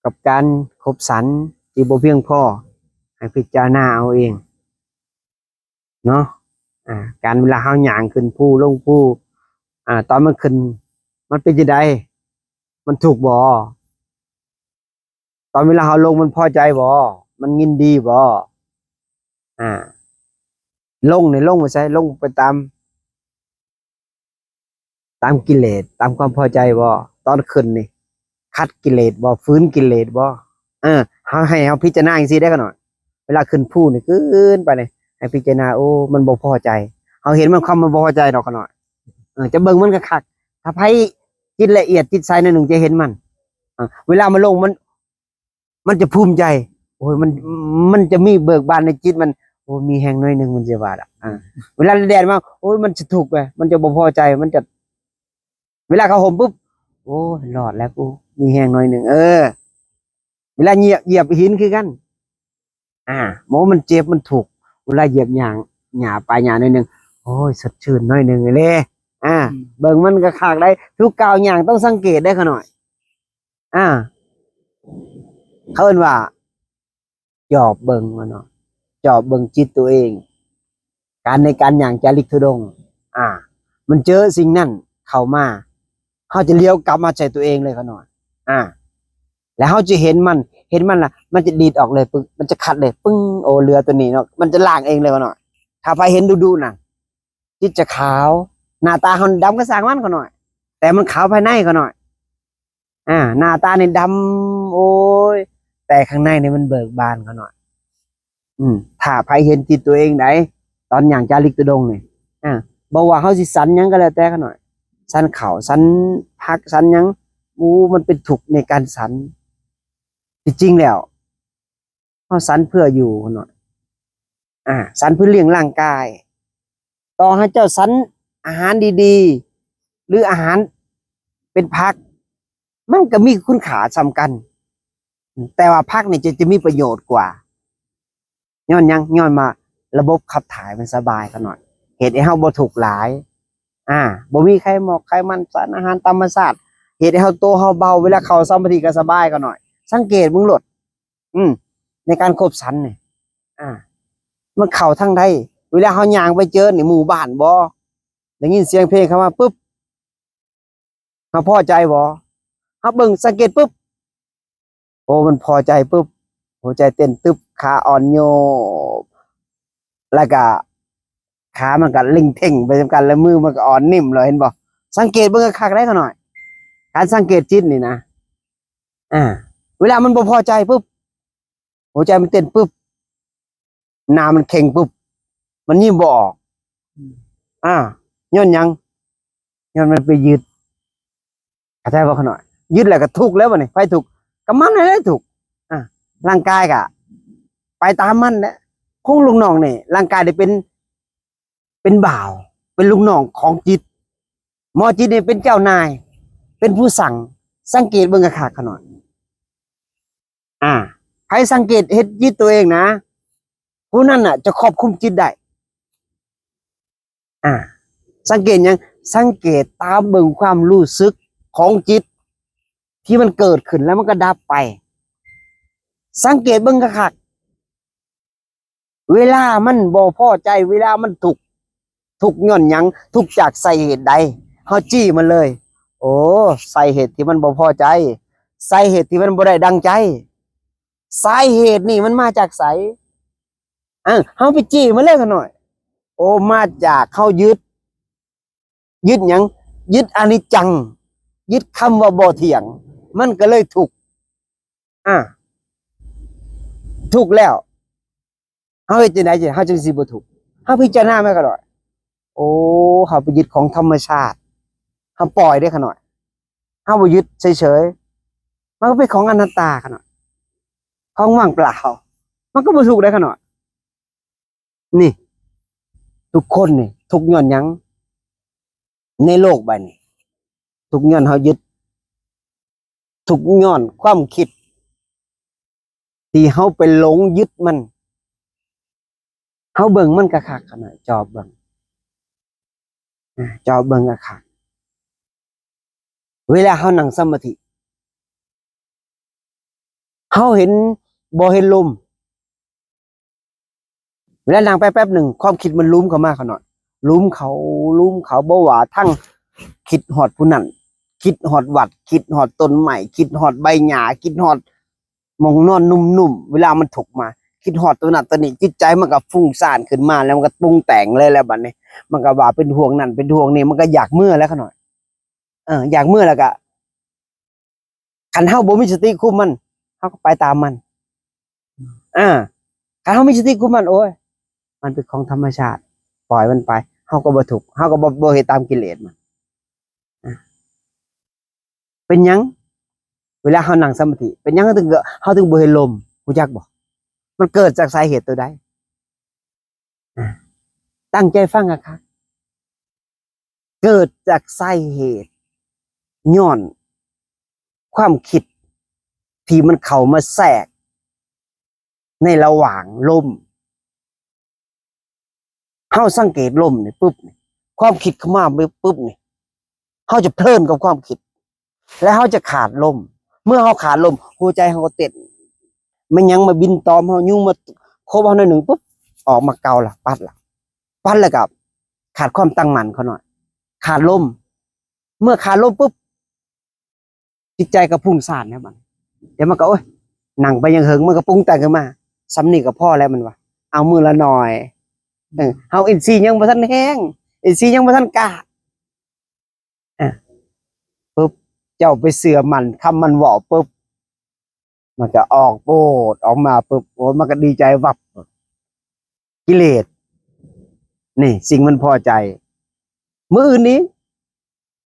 ກັບການຄົບສັນທີ່ບໍ່ພຽງພໍ ໃຫ້ພິຈາລະນາເອົາເອງເນາະ. ອາ ການເວລາເຮົາຍ່າງຂຶ້ນພູລົງພູ ອາ ຕອນມັນຂຶ້ນ ມັນເປັນຈັ່ງໃດ? ມັນທຸກບໍ່? ຕອນເວລາເຮົາລົງ ມັນພໍໃຈບໍ່? ມັນຍິນດີບໍ່? ອາ ລົງນີ້ລົງໄປໃສ? ລົງໄປຕາມ ຕາມກິເລດ ຕາມຄວາມພໍໃຈບໍ່? ຕອນຂຶ້ນນີ້ຂັດກິເລດບໍ່? ຝືນກິເລດບໍ່? ເອີ ເຮົາ ໃຫ້ເຮົາພິຈາລະນາຈັ່ງຊີ້ເດ້ຂະນ້ອຍ. ເວລາຂຶ້ນພູນີ້ ຂຶ້ນໄປນີ້ ໃຫ້ພິຈາລະນາ ໂອ້ ມັນບໍ່ພໍໃຈ. ເຮົາເຫັນມັນຄວາມມັນບໍ່ພໍໃຈດອກຂະນ້ອຍ. ເອີ ຈະເບິ່ງມັນຄັກໆ. ຖ້າໃຜຈິດລະອຽດຈິດໃສໜ້ອຍໜຶ່ງຈະເຫັນມັນ. ເອີ ເວລາມັນລົງ ມັນ ມັນຈະພູມໃຈ. ໂອ້ຍ ມັນ ມັນຈະມີເບີກບານໃນຈິດມັນ. ໂອ້ຍ ມີແຮງໜ້ອຍໜຶ່ງ ມັນຊິວ່າລະ. ອາ ເວລາແດດມາ ໂອ້ຍ ມັນຈະທຸກເລີຍ ມັນຈະບໍ່ພໍໃຈ. ມັນຈະ ເວລາເຂົ້າຮົ່ມປຶບ ໂອ້ຍ ລອດແລ້ວກູ ມີແຮງໜ້ອຍໜຶ່ງ. ເອີ ເວລາຢຽບ ຢຽບຫີນຄືກັນ. ອາ ໂອ້ ມັນເຈັບ ມັນທຸກ. ເວລາຢຽບຫຍ້າ ຫຍ້າ ປາຫຍ້າໜ້ອຍໜຶ່ງ ໂອ້ຍ ສົດຊື່ນໜ້ອຍໜຶ່ງເດ້. ອາ ອືມ ເບິ່ງມັນກະຄັກໄດ໋. ທຸກກ້າວຍ່າງຕ້ອງສັງເກດໄດ໋ຂະນ້ອຍ. ອາ ເຂົາເອີ້ນວ່າ ຈອບເບິ່ງວ່າເນາະ ຈອບເບິ່ງຈິດຕົວເອງ. ການ ໃນການຍ່າງຈາລິກທຸດົງ ອາ ມັນເຈີສິ່ງນັ້ນເຂົ້າມາ ເຮົາຈະຫຼຽວກັບມາໃສ່ຕົວເອງເລີຍຂະນ້ອຍ. ອາ ແລ້ວເຮົາຈະເຫັນມັນ ເຫັນມັນລະ ມັນຈະດີດອອກເລີຍ ປຶ້ງ ມັນຈະຂັດເລີຍ ປຶ້ງ. ໂອ້ ເຫຼືອຕົວນີ້ເນາະ ມັນຈະລ້າງເອງເລີຍຂະນ້ອຍ. ຖ້າໃຜເຫັນດຸໆນະ ຈິດຈະຂາວ. ໜ້າຕາເຮົາດຳກະຊ່າງມັນຂະນ້ອຍ ແຕ່ມັນຂາວພາຍໃນຂະນ້ອຍ. ອາ ໜ້າຕານີ້ດຳ ໂອ້ຍ ແຕ່ຂ້າງໃນນີ້ມັນເບີກບານຂະນ້ອຍ. ອືມ ຖ້າໃຜເຫັນຈິດຕົວເອງໃດ໋ ຕອນຍ່າງຈາລິກທຸດົງນີ້ ອາ ບໍ່ວ່າເຮົາຊິສັນຫຍັງກະແລ້ວແຕ່ຂະນ້ອຍ ສັນເຂົ້າ ສັນຜັກ ສັນຫຍັງ ໂອ້ ມັນເປັນທຸກໃນການສັນ. ທີ່ຈິງແລ້ວ ເຮົາສັນເພື່ອຢູ່ເນາະ ອາ ສັນເພື່ອລ້ຽງຮ່າງກາຍ. ຕໍ່ໃຫ້ເຈົ້າສັນອາຫານດີໆ ຫຼືອາຫານເປັນຜັກ ມັນກະມີຄຸນຄ່າສ່ຳກັນ ແຕ່ວ່າຜັກນີ້ຈະ ຈະມີປະໂຫຍດກວ່າ. ຍ້ອນຫຍັງ? ຍ້ອນວ່າລະບົບຂັບຖ່າຍມັນສະບາຍຂະນ້ອຍ ເຮັດໃຫ້ເຮົາບໍ່ທຸກຫຼາຍ. ອາ ບໍ່ມີໄຂໝອກໄຂມັນ ສານອາຫານທຳມະຊາດ ເຮັດໃຫ້ເຮົາ ໂຕເຮົາເບົາ ເວລາເຂົ້າສະມາທິກະສະບາຍຂະນ້ອຍ. ສັງເກດເບິ່ງໂລດ ອືມ ໃນການຄົບສັນນີ້ ອາ ມັນເຂົ້າທາງໃດ? ເວລາເຮົາຍ່າງໄປເຈີນີ້ ໝູ່ບ້ານບໍ່ ໄດ້ຍິນສຽງເພງເຂົ້າມາປຶບ ເຮົາພໍໃຈບໍ່? ເຮົາເບິ່ງສັງເກດປຶບ ໂອ້ ມັນພໍໃຈປຶບ ຫົວໃຈເຕັ້ນຕຶບ ຂາອ່ອນໂຍບ ແລ້ວກະຂາມັນກະເລັ່ງເຄັ່ງໄປນຳກັນ ແລ້ວມືມັນກະອ່ອນນິ້ມເລີຍ ເຫັນບໍ່? ສັງເກດເບິ່ງຄັກໆໄດ໋ຂະນ້ອຍ ການສັງເກດຈິດນີ້ນະ. ອາ ເວລາມັນບໍ່ພໍໃຈປຶບ ຫົວໃຈມັນເຕັ້ນປຶບ ໜ້າມັນເຄັ່ງປຶບ ມັນຍິ້ມບໍ່ອອກ. ອືມ ອາ ຍ້ອນຫຍັງ? ຍ້ອນມັນໄປຍຶດ ເຂົ້າໃຈບໍ່ຂະນ້ອຍ? ຍຶດແລ້ວກະທຸກແລ້ວບາດນີ້ ໃຜທຸກ? ກະມັນຫັ້ນແຫຼະທຸກ. ອາ ຮ່າງກາຍກະໄປຕາມມັນແຫຼະ. ຄົນລູກນ້ອງນີ້ ຮ່າງກາຍໄດ້ເປັນ ເປັນບ່າວ ເປັນລູກນ້ອງຂອງຈິດ. ໝໍຈິດນີ້ເປັນເຈົ້ານາຍ ເປັນຜູ້ສັ່ງ. ສັງເກດເບິ່ງຄັກໆຂະນ້ອຍ. ອາ ໃຜສັງເກດເຮັດຈິດຕົວເອງນະ ຜູ້ນັ້ນນະຈະຄວບຄຸມຈິດໄດ້. ອາ ສັງເກດຫຍັງ? ສັງເກດຕາມເບິ່ງຄວາມຮູ້ສຶກຂອງຈິດ ທີ່ມັນເກີດຂຶ້ນແລ້ວມັນກະດັບໄປ. ສັງເກດເບິ່ງຄັກໆ ເວລາມັນບໍ່ພໍໃຈ ເວລາມັນທຸກ ທຸກຍ້ອນຫຍັງ? ທຸກຈາກສາເຫດໃດ? ເຮົາຈີ້ມັນເລີຍ. ໂອ້ ສາເຫດທີ່ມັນບໍ່ພໍໃຈ ສາເຫດທີ່ມັນບໍ່ໄດ້ດັ່ງໃຈ ສາເຫດນີ້ມັນມາຈາກໃສ? ເອີ ເຮົາໄປຈີ້ມັນເລີຍຂະນ້ອຍ. ໂອ້ ມາຈາກເຮົາຍຶດ ຍຶດຫຍັງ? ຍຶດອະນິດຈັງ ຍຶດຄຳວ່າບໍ່ທ່ຽງ ມັນກະເລີຍທຸກ. ອາ ທຸກແລ້ວ ເຮົາເຮັດຈັ່ງໃດເຮົາຈຶ່ງຊິບໍ່ທຸກ? ເຮົາພິຈາລະນາມັນກະໄດ້. ໂອ້ ເຮົາໄປຍຶດຂອງທຳມະຊາດ ເຮົາປ່ອຍເດ້ຂະນ້ອຍ. ເຮົາບໍ່ຍຶດເສີຍໆ ມັນກະເປັນຂອງອະນັດຕາຂະນ້ອຍ ຂອງວ່າງເປົ່າ ມັນກະບໍ່ທຸກເດ້ຂະນ້ອຍ. ນີ້ ທຸກຄົນນີ້ທຸກຍ້ອນຫຍັງ? ໃນໂລກໃບນີ້ ທຸກຍ້ອນເຮົາຍຶດ ທຸກຍ້ອນຄວາມຄິດທີ່ເຮົາໄປຫຼົງຍຶດມັນ. ເຮົາເບິ່ງມັນຄັກໆ ຂະນ້ອຍ ຈອບເບິ່ງ ອາ ຈອບເບິ່ງຄັກໆ ເວລາເຮົານັ່ງສະມາທິ ເຮົາເຫັນ ບໍ່ເຫັນລົມ. ເວລານັ່ງໄປແປັບໜຶ່ງ ຄວາມຄິດມັນລຸມເຂົ້າມາຂ້າງນອກ ລຸມເຂົ້າ ລຸມເຂົ້າ ບໍ່ວ່າທັງຄິດຮອດຜູ້ນັ້ນ ຄິດຮອດວັດ ຄິດຮອດຕົ້ນໄມ້ ຄິດຮອດໃບຫຍ້າ ຄິດຮອດໝ່ອງນອນນຸ້ມໆ ເວລາມັນທຸກມາ ຄິດຮອດໂຕນັ້ນໂຕນີ້ ຈິດໃຈມັນກໍຟຸ້ງສ້ານຂຶ້ນມາ ແລ້ວມັນກໍປຸງແຕ່ງເລີຍ ແລ້ວບັດນີ້ມັນກໍວ່າເປັນຫ່ວງນັ້ນເປັນຫ່ວງນີ້ ມັນກໍຢາກເມືອແລ້ວຂ້າງນອກ ເອີ ຢາກເມືອແລ້ວກໍ ຄັນເຮົາບໍ່ມີສະຕິຄຸມມັນ ເຮົາກໍໄປຕາມມັນ ອາ ຄັນເຮົາມີສະຕິຄຸມມັນ ໂອ້ຍ ມັນເປັນຂອງທຳມະຊາດ ປ່ອຍມັນໄປ ເຮົາກໍບໍ່ທຸກ ເຮົາກໍບໍ່ ບໍ່ເຮັດຕາມກິເລດມັນ ອາ ເປັນຫຍັງ ເວລາເຮົານັ່ງສະມາທິ ເປັນຫຍັງເຮົາເຖິງ ເຮົາເຖິງບໍ່ເຫັນລົມ ຮູ້ຈັກບໍ່? ມັນເກີດຈາກສາເຫດຕົວໃດ? ອາ ຕັ້ງໃຈຟັງຄັກໆ ເກີດຈາກສາເຫດ ຍ້ອນຄວາມຄິດທີ່ມັນເຂົ້າມາແຊກໃນລະຫວ່າງລົມ. ເຮົາສັງເກດລົມນີ້ປຶບນີ້ ຄວາມຄິດເຂົ້າມາປຶບນີ້ ເຮົາຈະເພີນກັບຄວາມຄິດ ແລະ ເຮົາຈະຂາດລົມ. ເມື່ອເຮົາຂາດລົມ ຫົວໃຈເຮົາກໍເຕັ້ນ ແມ່ນຫຍັງມາບິນຕອມເຮົາ ຍຸງມາຄົບເຮົາໜ້ອຍໜຶ່ງປຶບ ອອກມາເກົາລະ ປັດລະ ປັດລະກໍຂາດຄວາມຕັ້ງໝັ້ນເຂົາໜ້ອຍ ຂາດລົມ. ເມື່ອຂາດລົມປຶບ ຈິດໃຈກໍຟຸ້ງສ້ານແລ້ວບັດ ດຽວມັນກໍ ໂອ້ຍ ນັ່ງໄປຍັງເຫິງ ມັນກໍປຸງແຕ່ງຂຶ້ນມາ ສ່ຳນີ້ກໍພໍແລ້ວ ມັນວ່າ ເອົາມື້ລະໜ້ອຍ ເອີ ເຮົາອິນຊີຍັງບໍ່ທັນແຮງ ອິນຊີຍັງບໍ່ທັນກ້າ ອາ ປຶບ ເຈົ້າໄປເຊື່ອໝັ້ນຄຳມັນເວົ້າປຶບ ມັນກໍອອກໂປດອອກມາປຶບ ໂອ້ຍ ມັນກໍດີໃຈວັບ ກິເລດ ນີ້ ສິ່ງມັນພໍໃຈ ມື້ອື່ນນີ້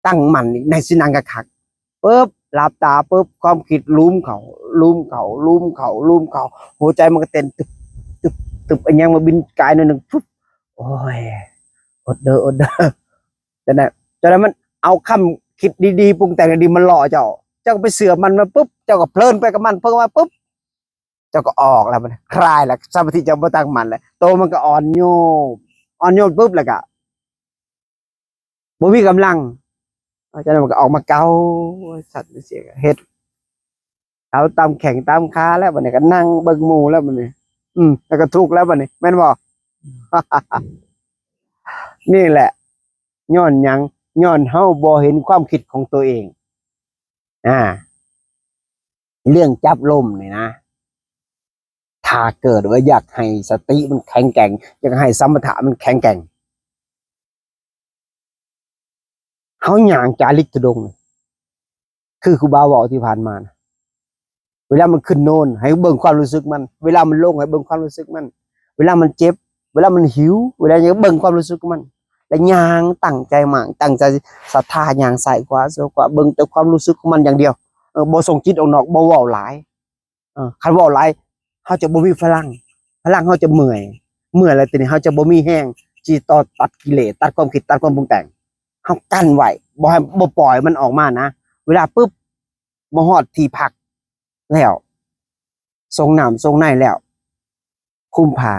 ຕັ້ງໝັ້ນອີກ ໃນຊິນັ່ງຄັກໆ ປຶບ ຫຼັບຕາປຶບ ຄວາມຄິດລຸມເຂົ້າ ລຸມເຂົ້າ ລຸມເຂົ້າ ລຸມເຂົ້າ ຫົວໃຈມັນກໍເຕັ້ນຕຶບ ຕຶບ ຕຶບ ອີຫຍັງມາບິນກາຍໜ້ອຍໜຶ່ງ ຟຶບ ໂອ້ຍ ອົດເດີ ອົດເດີ ຈັ່ງໃດ ຈັ່ງໃດມັນເອົາຄຳຄິດດີໆ ປຸງແຕ່ງດີໆ ມາຫຼໍ່ເຈົ້າ ເຈົ້າກໍໄປເຊື່ອມັນ ມັນປຶບ ເຈົ້າກໍເພີນໄປກັບມັນ ເພີນມາປຶບ ເຈົ້າກໍອອກແລ້ວ ມັນຄາຍແລ້ວ ສະມາທິເຈົ້າບໍ່ຕັ້ງໝັ້ນແລ້ວ ໂຕມັນກໍອ່ອນໂຍບ ອ່ອນໂຍບປຶບ ແລ້ວກໍບໍ່ມີກຳລັງ ຈາກນັ້ນມັນກໍອອກມາເກົາສັດເສຍ ເຮັດ ເກົາຕາມແຂ້ງຕາມຂາແລ້ວ ບັດນີ້ກໍນັ່ງເບິ່ງໝູ່ແລ້ວ ບັດນີ້ ອືມ ແລ້ວກໍທຸກແລ້ວ ບັດນີ້ ແມ່ນບໍ່? ນີ້ແຫຼະ ຍ້ອນຫຍັງ? ຍ້ອນເຮົາບໍ່ເຫັນຄວາມຄິດຂອງຕົວເອງ ອາ ເລື່ອງຈັບລົມນີ້ນະ ຖ້າເກີດວ່າຢາກໃຫ້ສະຕິມັນແຂງແກ່ງ ຢາກໃຫ້ສະມະຖະມັນແຂງແກ່ງ ເຮົາຍ່າງຈາລິກທຸດົງ ຄືຄູບາເວົ້າທີ່ຜ່ານມານະ ເວລາມັນຂຶ້ນໂນນໃຫ້ເບິ່ງຄວາມຮູ້ສຶກມັນ ເວລາມັນລົງໃຫ້ເບິ່ງຄວາມຮູ້ສຶກມັນ ເວລາມັນເຈັບ ເວລາມັນຫິວ ເວລາຫຍັງເບິ່ງຄວາມຮູ້ສຶກມັນ ແລະ ຍ່າງຕັ້ງໃຈໝັ້ນ ຕັ້ງໃຈສັດທາ ຍ່າງຊ້າຍຂວາ ຊ້າຍຂວາ ເບິ່ງແຕ່ຄວາມຮູ້ສຶກຂອງມັນຢ່າງດຽວ ເອີ ບໍ່ສົ່ງຈິດອອກນອກ ບໍ່ເວົ້າຫຼາຍ ເອີ ຄັນເວົ້າຫຼາຍ ເຮົາຈະບໍ່ມີພະລັງ ພະລັງເຮົາຈະເມື່ອຍ ເມື່ອຍແລ້ວທີນີ້ເຮົາຈະບໍ່ມີແຮງທີ່ຕໍ່ ຕັດກິເລດ ຕັດຄວາມຄິດ ຕັດຄວາມປຸງແຕ່ງ ເຮົາກັ້ນໄວ້ ບໍ່ໃຫ້ ບໍ່ປ່ອຍມັນອອກມານະ ເວລາປຶບ ມາຮອດທີ່ພັກແລ້ວ ສົ່ງນ້ຳສົ່ງໃນແລ້ວ ຄຸມຜ້າ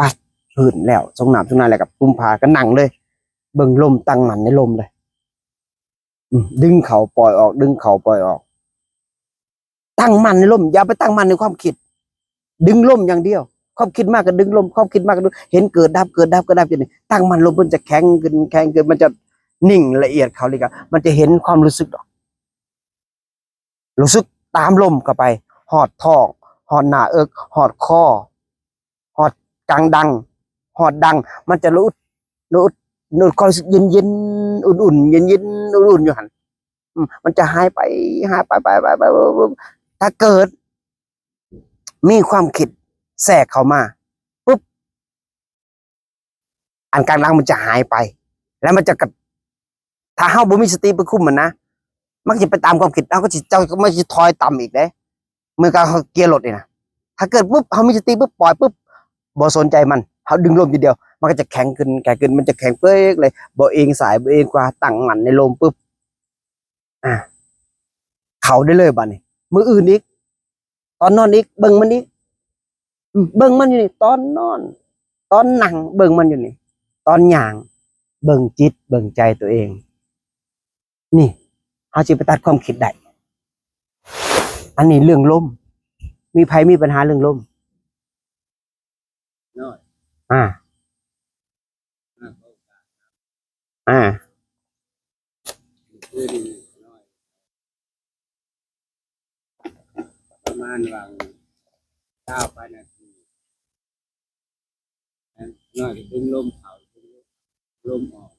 ປັດພື້ນແລ້ວ ສົ່ງນ້ຳສົ່ງໃນແລ້ວກໍຄຸມຜ້າ ກໍນັ່ງເລີຍ ເບິ່ງລົມ ຕັ້ງໝັ້ນໃນລົມເລີຍ ອືມ ດຶງເຂົ້າປ່ອຍອອກ ດຶງເຂົ້າປ່ອຍອອກ ຕັ້ງໝັ້ນໃນລົມ ຢ່າໄປຕັ້ງໝັ້ນໃນຄວາມຄິດ ດຶງລົມຢ່າງດຽວ ຄວາມຄິດມາກໍດຶງລົມ ຄວາມຄິດມາກໍດຶງ ເຫັນເກີດດັບ ເກີດດັບ ເກີດດັບ ຈັ່ງນີ້ ຕັ້ງໝັ້ນລົມ ມັນຈະແຂງຂຶ້ນ ແຂງຂຶ້ນ ມັນຈະນິ່ງລະອຽດເຂົ້າ ແລ້ວກໍມັນຈະເຫັນຄວາມຮູ້ສຶກດອກ ຮູ້ສຶກຕາມລົມເຂົ້າໄປ ຮອດທ້ອງ ຮອດໜ້າເອິກ ຮອດຄໍ ຮອດກາງດັງ ຮອດດັງ ມັນຈະລະອຸດ ລະອຸດ ລະອຸດ ຄວາມຮູ້ສຶກເຢັນໆ ອຸ່ນໆ ເຢັນໆ ອຸ່ນໆ ຢູ່ຫັ້ນ ອືມ ມັນຈະຫາຍໄປ ຫາຍໄປ ໄປ ໄປ ໄປ ໄປ ໄປ ຖ້າເກີດມີຄວາມຄິດແຊກເຂົ້າມາປຶບ ອັນກາງຫຼັງມັນຈະຫາຍໄປ ແລ້ວມັນຈະກະ ຖ້າເຮົາບໍ່ມີສະຕິໄປຄຸມມັນນະ ມັນກໍຈະໄປຕາມຄວາມຄິດ ເຮົາກໍຊິ ເຈົ້າ ມັນຊິຖອຍຕ່ຳອີກເດ້ ເໝືອນກັບເຮົາເກຍລົດນີ້ນະ ຖ້າເກີດປຶບ ເຮົາມີສະຕິປຶບ ປ່ອຍປຶບ ບໍ່ສົນໃຈມັນ ເຮົາດຶງລົມທີດຽວ ມັນກໍຈະແຂງຂຶ້ນ ແຂງຂຶ້ນ ມັນຈະແຂງເປີກເລີຍ ບໍ່ເອງຊ້າຍ ບໍ່ເອງຂວາ ຕັ້ງໝັ້ນໃນລົມປຶບ ອາ ເຂົ້າໄດ້ເລີຍບາດນີ້ ມື້ອື່ນອີກ ຕອນນອນອີກ ເບິ່ງມັນອີກ ອືມ ເບິ່ງມັນຢູ່ນີ້ ຕອນນອນ ຕອນນັ່ງ ເບິ່ງມັນຢູ່ນີ້ ຕອນຍ່າງ ເບິ່ງຈິດ ເບິ່ງໃຈຕົວເອງ ນີ້ ເຮົາຊິໄປຕັດຄວາມຄິດໄດ້ ອັນນີ້ເລື່ອງລົມ ມີໃຜມີບັນຫາເລື່ອງລົມ? ນ້ອຍ ອາ ອາ ຄືນີ້ນ້ອຍ ປະມານຫວ່າງຊາວປາຍນາທີ ນ້ອຍກໍດຶງລົມເຂົ້າ ດຶງລົມອອກ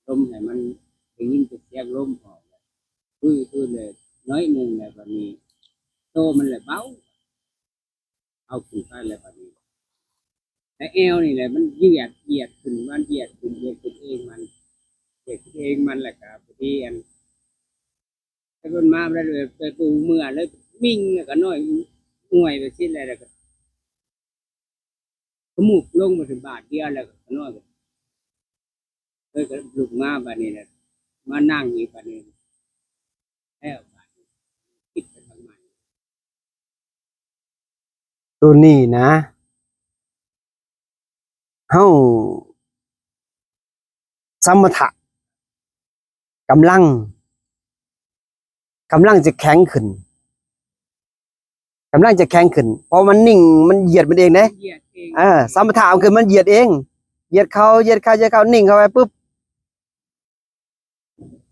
ລົມໃຫ້ມັນໄດ້ຍິນແຕ່ສຽງລົມອອກ ຄືຄືແລ້ວໜ້ອຍໜຶ່ງແລ້ວ ບາດນີ້ໂຕມັນແຫຼະເບົາ ເອົາຂຶ້ນໄປແລ້ວ ບາດນີ້ ແລະແອວນີ້ແຫຼະມັນຢຽດ ຢຽດຂຶ້ນ ມັນຢຽດຂຶ້ນ ຢຽດຂຶ້ນເອງມັນ ຢຽດຂຶ້ນເອງມັນ ແລ້ວກໍພໍດີອັນ ແຕ່ເພິ່ນມາແລ້ວ ໄປປູເມືອເລີຍ ມິ່ງ ແລ້ວກໍນ້ອຍງ່ວຍໄປຊິແລ້ວ ແລ້ວກໍຂະມຸບລົງໄປເຖິງບາດດຽວ ແລ້ວກໍນ້ອຍກໍເລີຍກໍລຸກມາບາດນີ້ແຫຼະ ມານັ່ງອີກບາດນີ້ ແລ້ວບາດນີ້ ຄິດໄປທາງໃໝ່ ໂຕນີ້ນະ ເຮົາສະມະຖະ ກຳລັງ ກຳລັງຈະແຂງຂຶ້ນ ກຳລັງຈະແຂງຂຶ້ນ ເພາະມັນນິ່ງ ມັນຢຽດມັນເອງເດ້ ຢຽດເອງ ເອີ ສະມະຖະເອົາຂຶ້ນ ມັນຢຽດເອງ ຢຽດເຂົ້າ ຢຽດເຂົ້າ ຢຽດເຂົ້າ ນິ່ງເຂົ້າໄປປຶບ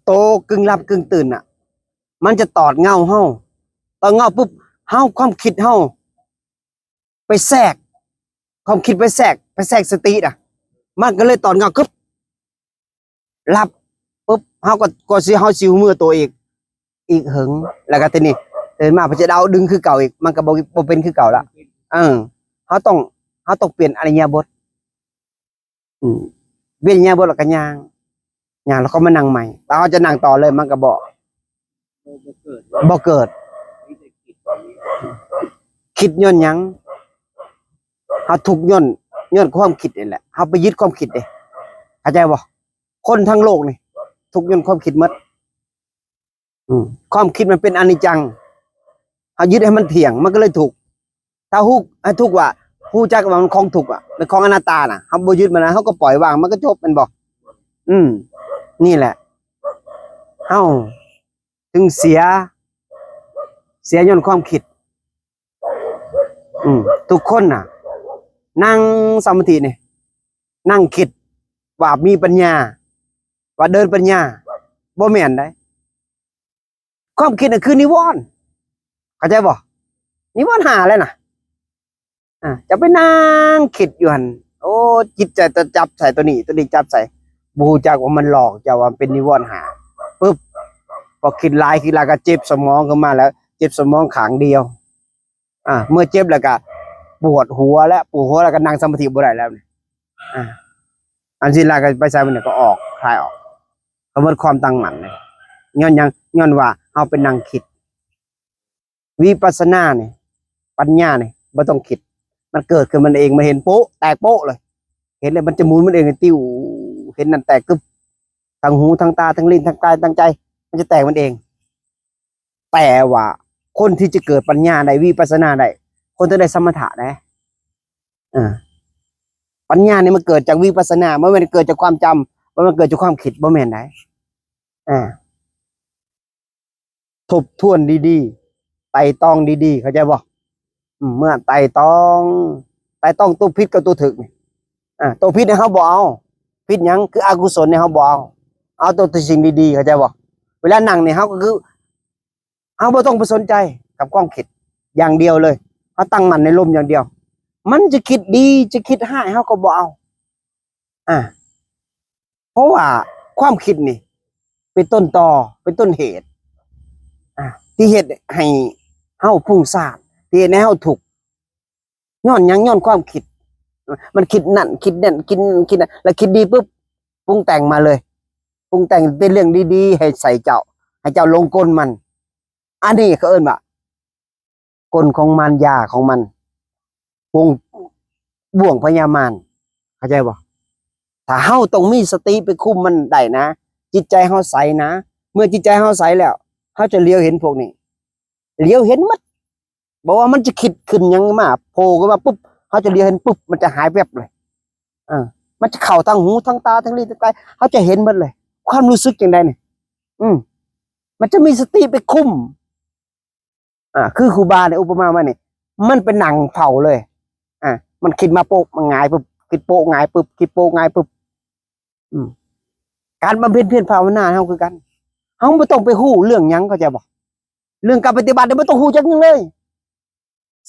ໂຕກຶ່ງຫຼັບກຶ່ງຕື່ນນະ ມັນຈະຕອດເງົາເຮົາ ຕອດເງົາປຶບ ເຮົາ ຄວາມຄິດເຮົາໄປແຊກ ຄວາມຄິດໄປແຊກ ໄປແຊກສະຕິນະ ມັນກໍເລີຍຕອດເງົາ ກຶບ ຫຼັບປຶບ ເຮົາກໍ ກໍຊິ ເຮົາຊິຮູ້ເມືອໂຕອີກ ອີກເຫິງ ແລ້ວກໍທີນີ້ຕື່ນມາເພິ່ນຈະເອົາດຶງຄືເກົ່າອີກ ມັນກໍບໍ່ ບໍ່ເປັນຄືເກົ່າລະ ເອີ ເຮົາຕ້ອງ ເຮົາຕ້ອງປ່ຽນອິລິຍາບົດ ອືມ ເປັນຫຍັງບໍ່ ແລ້ວກໍຍ່າງ ຍ່າງແລ້ວກໍມານັ່ງໃໝ່ ແລ້ວເຮົາຈະນັ່ງຕໍ່ເລີຍ ມັນກໍບໍ່ ບໍ່ ບໍ່ເກີດ ບໍ່ເກີດ ຄິດຍ້ອນຫຍັງ? ເຮົາທຸກຍ້ອນ ຍ້ອນຄວາມຄິດນີ້ແຫຼະ ເຮົາໄປຍຶດຄວາມຄິດເດ້ ເຂົ້າໃຈບໍ່? ຄົນທັງໂລກນີ້ທຸກຍ້ອນຄວາມຄິດໝົດ. ອືມ ຄວາມຄິດມັນເປັນອະນິດຈັງ ເຮົາຍຶດໃຫ້ມັນທ່ຽງ ມັນກໍເລີຍທຸກ. ຖ້າຮູ້ໃຫ້ທຸກວ່າ ຮູ້ຈັກວ່າມັນຂອງທຸກອະ ເປັນຂອງອະນັດຕານະ ເຮົາບໍ່ຍຶດມັນນະ ເຮົາກໍປ່ອຍວາງ ມັນກໍຈົບ ແມ່ນບໍ່? ອືມ ນີ້ແຫຼະ ເຮົາເຖິງເສຍ ເສຍຍ້ອນຄວາມຄິດ. ອືມ ທຸກຄົນນະ ນັ່ງສະມາທິນີ້ ນັ່ງຄິດວ່າມີປັນຍາ ວ່າເດີນປັນຍາ ບໍ່ແມ່ນໃດ. ຄວາມຄິດນັ້ນຄືນິວອນ ເຂົ້າໃຈບໍ່? ນິວອນຫ້າແລ້ວນະ ອາ ຈະໄປນັ່ງຄິດຢູ່ຫັ້ນ ໂອ້ ຈິດໃຈຈະຈັບໃສ່ໂຕນີ້ ໂຕນີ້ຈັບໃສ່ ບໍ່ຮູ້ຈັກວ່າມັນຫຼອກເຈົ້າວ່າເປັນນິວອນຫ້າ ປຶບ ພໍຄິດຫຼາຍ ຄິດຫຼາຍກໍເຈັບສະໝອງຂຶ້ນມາແລ້ວ ເຈັບສະໝອງຂ້າງດຽວ. ອາ ເມື່ອເຈັບແລ້ວກະປວດຫົວແລ້ວ ປວດຫົວແລ້ວກະນັ່ງສະມາທິບໍ່ໄດ້ແລ້ວນີ້. ອາ ອັນຊິລາກະໄປໃສມັນກະອອກ ຄາຍອອກ ກະໝົດຄວາມຕັ້ງໝັ້ນເລີຍ. ຍ້ອນຫຍັງ? ຍ້ອນວ່າເຮົາໄປນັ່ງຄິດ. ວິປັດສະນານີ້ ປັນຍານີ້ ບໍ່ຕ້ອງຄິດ ມັນເກີດຂຶ້ນມັນເອງ ມັນເຫັນໂປ້ະ ແຕກໂປ້ະເລີຍ ເຫັນແລ້ວມັນຈະໝູນມັນເອງ ຕິວ ເຫັນນັ້ນແຕກກຶບ ທັງຫູ ທັງຕາ ທັງລີ້ນ ທັງກາຍ ທັງໃຈ ມັນຈະແຕກມັນເອງ. ແຕ່ວ່າຄົນທີ່ຈະເກີດປັນຍາໄດ້ ວິປັດສະນາໄດ້ ຄົນຕ້ອງໄດ້ສະມະຖະເດ້. ເອີ ປັນຍານີ້ມັນເກີດຈາກວິປັດສະນາ ບໍ່ແມ່ນເກີດຈາກຄວາມຈຳ ບໍ່ແມ່ນເກີດຈາກຄວາມຄິດ ບໍ່ແມ່ນໃດ. ເອີ ທົບທວນດີໆ ໄຕ່ຕອງດີໆ ເຂົ້າໃຈບໍ່? ອືມ ເມື່ອໄຕ່ຕອງ ໄຕ່ຕອງຕົວຜິດກັບຕົວຖືກນີ້ ອາ ຕົວຜິດນີ້ເຮົາບໍ່ເອົາ ຜິດຫຍັງ? ຄືອະກຸສົນນີ້ເຮົາບໍ່ເອົາ ເອົາແຕ່ ແຕ່ສິ່ງດີໆ ເຂົ້າໃຈບໍ່? ເວລານັ່ງນີ້ເຮົາກໍຄື ເຮົາບໍ່ຕ້ອງໄປສົນໃຈກັບຄວາມຄິດຢ່າງດຽວເລີຍ ເຮົາຕັ້ງໝັ້ນໃນລົມຢ່າງດຽວ ມັນຈະຄິດດີຈະຄິດຮ້າຍເຮົາກໍບໍ່ເອົາ ອາ ເພາະວ່າຄວາມຄິດນີ້ເປັນຕົ້ນຕໍ ເປັນຕົ້ນເຫດ ອາ ທີ່ເຮັດໃຫ້ເຮົາຟຸ້ງສ້ານ ທີ່ເຮັດໃຫ້ເຮົາທຸກ. ຍ້ອນຫຍັງ? ຍ້ອນຄວາມຄິດ ມັນຄິດນັ້ນຄິດນັ້ນ ຄິດນັ້ນຄິດນັ້ນ ແລ້ວຄິດດີປຶບ ປຸງແຕ່ງມາເລີຍ ປຸງແຕ່ງແຕ່ເລື່ອງດີໆ ໃຫ້ໃສ່ເຈົ້າ ໃຫ້ເຈົ້າຫຼົງກົນມັນ. ອັນນີ້ເຂົາເອີ້ນວ່າ ກົນຂອງມານ ຢາຂອງມັນ ວົງ ບ່ວງພະຍາມານ ເຂົ້າໃຈບໍ່? ຖ້າເຮົາຕ້ອງມີສະຕິໄປຄຸມມັນໄດ້ນະ ຈິດໃຈເຮົາໃສນະ ເມື່ອຈິດໃຈເຮົາໃສແລ້ວ ເຮົາຈະຫຼຽວເຫັນພວກນີ້ ຫຼຽວເຫັນໝົດ ບໍ່ວ່າມັນຈະຄິດຂຶ້ນຫຍັງມາ ໂຜ່ຂຶ້ນມາປຶບ ເຮົາຈະຫຼຽວເຫັນປຶບ ມັນຈະຫາຍແວັບເລີຍ ເອີ ມັນຈະເຂົ້າທາງຫູ ທາງຕາ ທາງລີ້ນ ທາງກາຍ ເຮົາຈະເຫັນໝົດເລີຍ. ຄວາມຮູ້ສຶກຈັ່ງໃດນີ້? ອືມ ມັນຈະມີສະຕິໄປຄຸມ ອ່າ ຄືຄູບານີ້ ອຸປະມາມານີ້ ມັນໄປນັ່ງເຝົ້າເລີຍ. ອ່າ ມັນຄິດມາໂປະ ມັນຫງາຍປຶບ ຄິດໂປະຫງາຍປຶບ ຄິດໂປະຫງາຍປຶບ. ອືມ ການບຳເພັນພຽນພາວະນາເຮົາຄືກັນ ເຮົາບໍ່ຕ້ອງໄປຮູ້ເລື່ອງຫຍັງ ເຂົ້າໃຈບໍ່? ເລື່ອງການປະຕິບັດນີ້ບໍ່ຕ້ອງຮູ້ຈັກຫຍັງເລີຍ.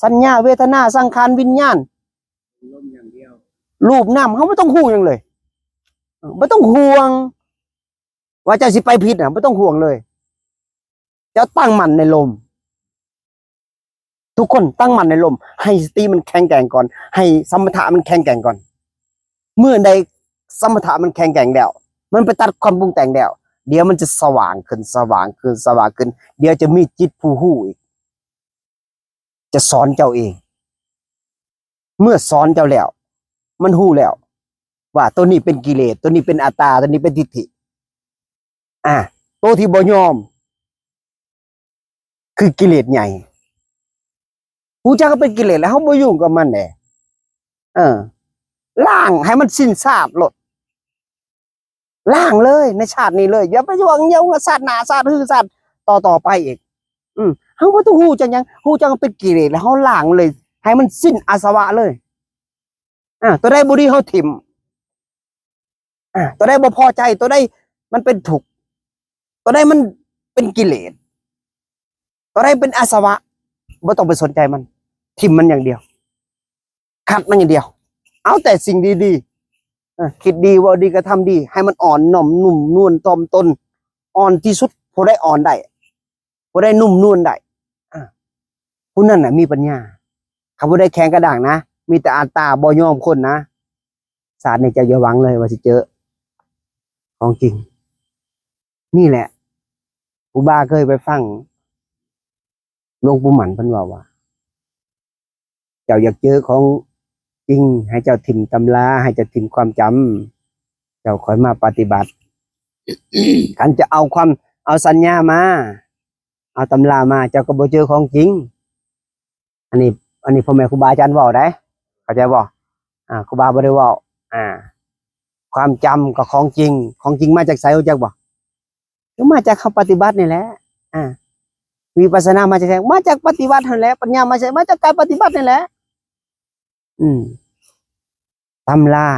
ສັນຍາ ເວທະນາ ສັງຂານ ວິນຍານ ອາລົມຢ່າງດຽວ ຮູບນາມ ເຮົາບໍ່ຕ້ອງຮູ້ຫຍັງເລີຍ. ເອີ ບໍ່ຕ້ອງຫ່ວງວ່າເຈົ້າຊິໄປຜິດນະ ບໍ່ຕ້ອງຫ່ວງເລີຍ. ເຈົ້າຕັ້ງໝັ້ນໃນລົມ. ທຸກຄົນຕັ້ງໝັ້ນໃນລົມ ໃຫ້ສະຕິມັນແຂງແກງກ່ອນ ໃຫ້ສະມະຖະມັນແຂງແກງກ່ອນ. ເມື່ອໃດສະມະຖະມັນແຂງແກງແລ້ວ ມັນໄປຕັດຄວາມປຸງແຕ່ງແລ້ວ ດຽວມັນຈະສະຫວ່າງຂຶ້ນ ສະຫວ່າງຂຶ້ນ ສະຫວ່າງຂຶ້ນ ດຽວຈະມີຈິດຜູ້ຮູ້ອີກ ຈະສອນເຈົ້າເອງ. ເມື່ອສອນເຈົ້າແລ້ວ ມັນຮູ້ແລ້ວວ່າໂຕນີ້ເປັນກິເລດ ໂຕນີ້ເປັນອັດຕາ ໂຕນີ້ເປັນທິດຖິ. ອ່າ ໂຕທີ່ບໍ່ຍອມ ຄືກິເລດໃຫຍ່ ຮູ້ຈັກວ່າເປັນກິເລດແລ້ວ ເຮົາບໍ່ຫຍຸ້ງກັບມັນເດ້. ເອີ ລ້າງໃຫ້ມັນສິ້ນຊາດໂລດ ລ້າງເລີຍໃນຊາດນີ້ເລີຍ ຢ່າໄປຫວັງເຫຍົງຊາດໜ້າ ຊາດຮື ຊາດຕໍ່ໆໄປອີກ. ອືມ ເຮົາບໍ່ຕ້ອງຮູ້ຈັກຫຍັງ ຮູ້ຈັກວ່າເປັນກິເລດແລ້ວ ເຮົາລ້າງເລີຍ ໃຫ້ມັນສິ້ນອາສະວະເລີຍ. ອ່າ ຕົວໃດບໍ່ດີເຮົາຖິ້ມ. ອ່າ ຕົວໃດບໍ່ພໍໃຈ ຕົວໃດມັນເປັນທຸກ ຕົວໃດມັນເປັນກິເລດ ຕົວໃດເປັນອາສະວະ ບໍ່ຕ້ອງໄປສົນໃຈມັນ ຖິ້ມມັນຢ່າງດຽວ ຂັດມັນຢ່າງດຽວ. ເອົາແຕ່ສິ່ງດີໆ ເອີ ຄິດດີ ເວົ້າດີ ກະທຳດີ ໃຫ້ມັນອ່ອນນ້ອມນຸ້ມນວນຖ່ອມຕົນ ອ່ອນທີ່ສຸດ ຜູ້ໃດອ່ອນໄດ້ ຜູ້ໃດນຸ້ມນວນໄດ້ ອ່າ ຜູ້ນັ້ນນະມີປັນຍາ. ຄັນຜູ້ໃດແຂງກະດ້າງນະ ມີແຕ່ອັດຕາ ບໍ່ຍອມຄົນນະ ຊາດນີ້ເຈົ້າຢ່າຫວັງເລີຍວ່າຊິເຈີຂອງຈິງ. ນີ້ແຫຼະ ຄູບາເຄີຍໄປຟັງຫຼວງປູ່ໝັ້ນເພິ່ນເວົ້າວ່າ ເຈົ້າຢາກເຈີຂອງຈິງ ໃຫ້ເຈົ້າຖິ້ມຕຳລາ ໃຫ້ເຈົ້າຖິ້ມຄວາມຈຳ ເຈົ້າຄ່ອຍມາປະຕິບັດ. ຄັນຈະເອົາຄວາມ ເອົາສັນຍາມາ ເອົາຕຳລາມາ ເຈົ້າກໍບໍ່ເຈີຂອງຈິງ. ອັນນີ້ ອັນນີ້ພໍ່ແມ່ຄູບາອາຈານເວົ້າໄດ໋ ເຂົ້າໃຈບໍ່? ອ່າ ຄູບາບໍ່ໄດ້ເວົ້າ. ອ່າ ຄວາມຈຳກັບຂອງຈິງ ຂອງຈິງມາຈາກໃສຮູ້ຈັກບໍ່? ກໍມາຈາກເຮົາປະຕິບັດນີ້ແຫຼະ. ອ່າ ວິປັດສະນາມາຈາກໃສ? ມາຈາກປະຕິບັດຫັ້ນແຫຼະ. ປັນຍາມາຈາກໃສ? ມາຈາກການປະຕິບັດນີ້ແຫຼະ. ອືມ ຕຳລາ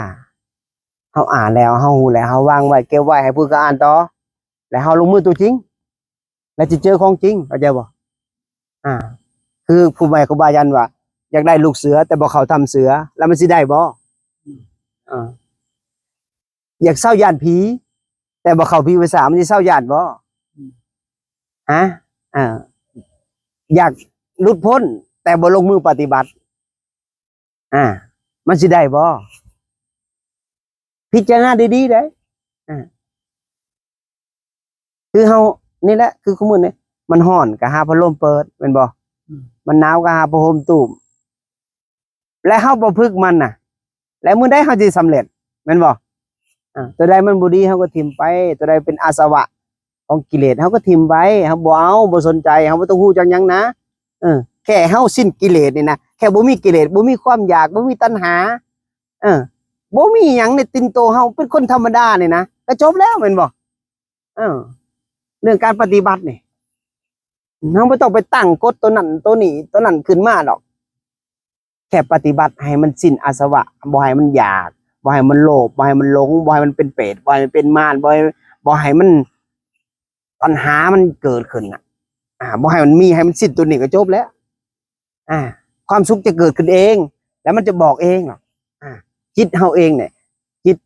ເຮົາອ່ານແລ້ວ ເຮົາຮູ້ແລ້ວ ເຮົາວາງໄວ້ ເກັບໄວ້ ໃຫ້ຜູ້ອື່ນກໍອ່ານຕໍ່ ແລ້ວເຮົາລົງມືຕົວຈິງ ແລ້ວຈະເຈີຂອງຈິງ ເຂົ້າໃຈບໍ່? ອ່າ ຄືຜູ້ແມ່ຄູບາອາຈານວ່າ ຢາກໄດ້ລູກເສືອ ແຕ່ບໍ່ເຂົ້າຖ້ຳເສືອ ແລ້ວມັນຊິໄດ້ບໍ່? ອ່າ ຢາກເຊົາຢ້ານຜີ ແຕ່ບໍ່ເຂົ້າຜີວຽສາ ມັນຊິເຊົາຢ້ານບໍ່? ຮະ? ອ່າ ຢາກຫຼຸດພົ້ນ ແຕ່ບໍ່ລົງມືປະຕິບັດ ອ່າ ມັນຊິໄດ້ບໍ່? ພິຈາລະນາດີໆເດ້. ອ່າ ຄືເຮົານີ້ແຫຼະ ຄືຄຸມື້ນີ້ ມັນຮ້ອນກໍຫາພັດລົມເປີດ ແມ່ນບໍ່? ອືມ ມັນໜາວກໍຫາຜ້າຫົ່ມຕຸ້ມ ແລະເຮົາບໍ່ຝຶກມັນນະ ແລະມື້ໃດເຮົາຊິສຳເລັດ ແມ່ນບໍ່? ອ່າ ຕົວໃດມັນບໍ່ດີເຮົາກໍຖິ້ມໄປ ຕົວໃດເປັນອາສະວະຂອງກິເລດເຮົາກໍຖິ້ມໄປ ເຮົາບໍ່ເອົາ ບໍ່ສົນໃຈ ເຮົາບໍ່ຕ້ອງຮູ້ຈັກຫຍັງນະ. ເອີ ແຄ່ເຮົາສິ້ນກິເລດນີ້ນະ ແຄ່ບໍ່ມີກິເລດ ບໍ່ມີຄວາມຢາກ ບໍ່ມີຕັນຫາ ເອີ ບໍ່ມີຫຍັງໃນຕີນໂຕເຮົາ ເປັນຄົນທຳມະດານີ້ນະ ກໍຈົບແລ້ວແມ່ນບໍ່? ເອີ ເລື່ອງການປະຕິບັດນີ້ ເຮົາບໍ່ຕ້ອງໄປຕັ້ງກົດໂຕນັ້ນໂຕນີ້ໂຕນັ້ນຂຶ້ນມາດອກ ແຄ່ປະຕິບັດໃຫ້ມັນສິ້ນອາສະວະ ບໍ່ໃຫ້ມັນຢາກ ບໍ່ໃຫ້ມັນໂລບ ບໍ່ໃຫ້ມັນຫຼົງ ບໍ່ໃຫ້ມັນເປັນເປດ ບໍ່ໃຫ້ມັນເປັນມານ ບໍ່ໃຫ້ ບໍ່ໃຫ້ມັນ ຕັນຫາມັນເກີດຂຶ້ນນະ ອ່າ ບໍ່ໃຫ້ມັນມີ ໃຫ້ມັນສິ້ນຕົວນີ້ກໍຈົບແລ້ວ. ອ່າ ຄວາມສຸກຈະເກີດຂຶ້ນເອງ ແລ້ວມັນຈະບອກເອງດອກ. ອ່າ ຈິດເຮົາເອງນີ້ ຈິດ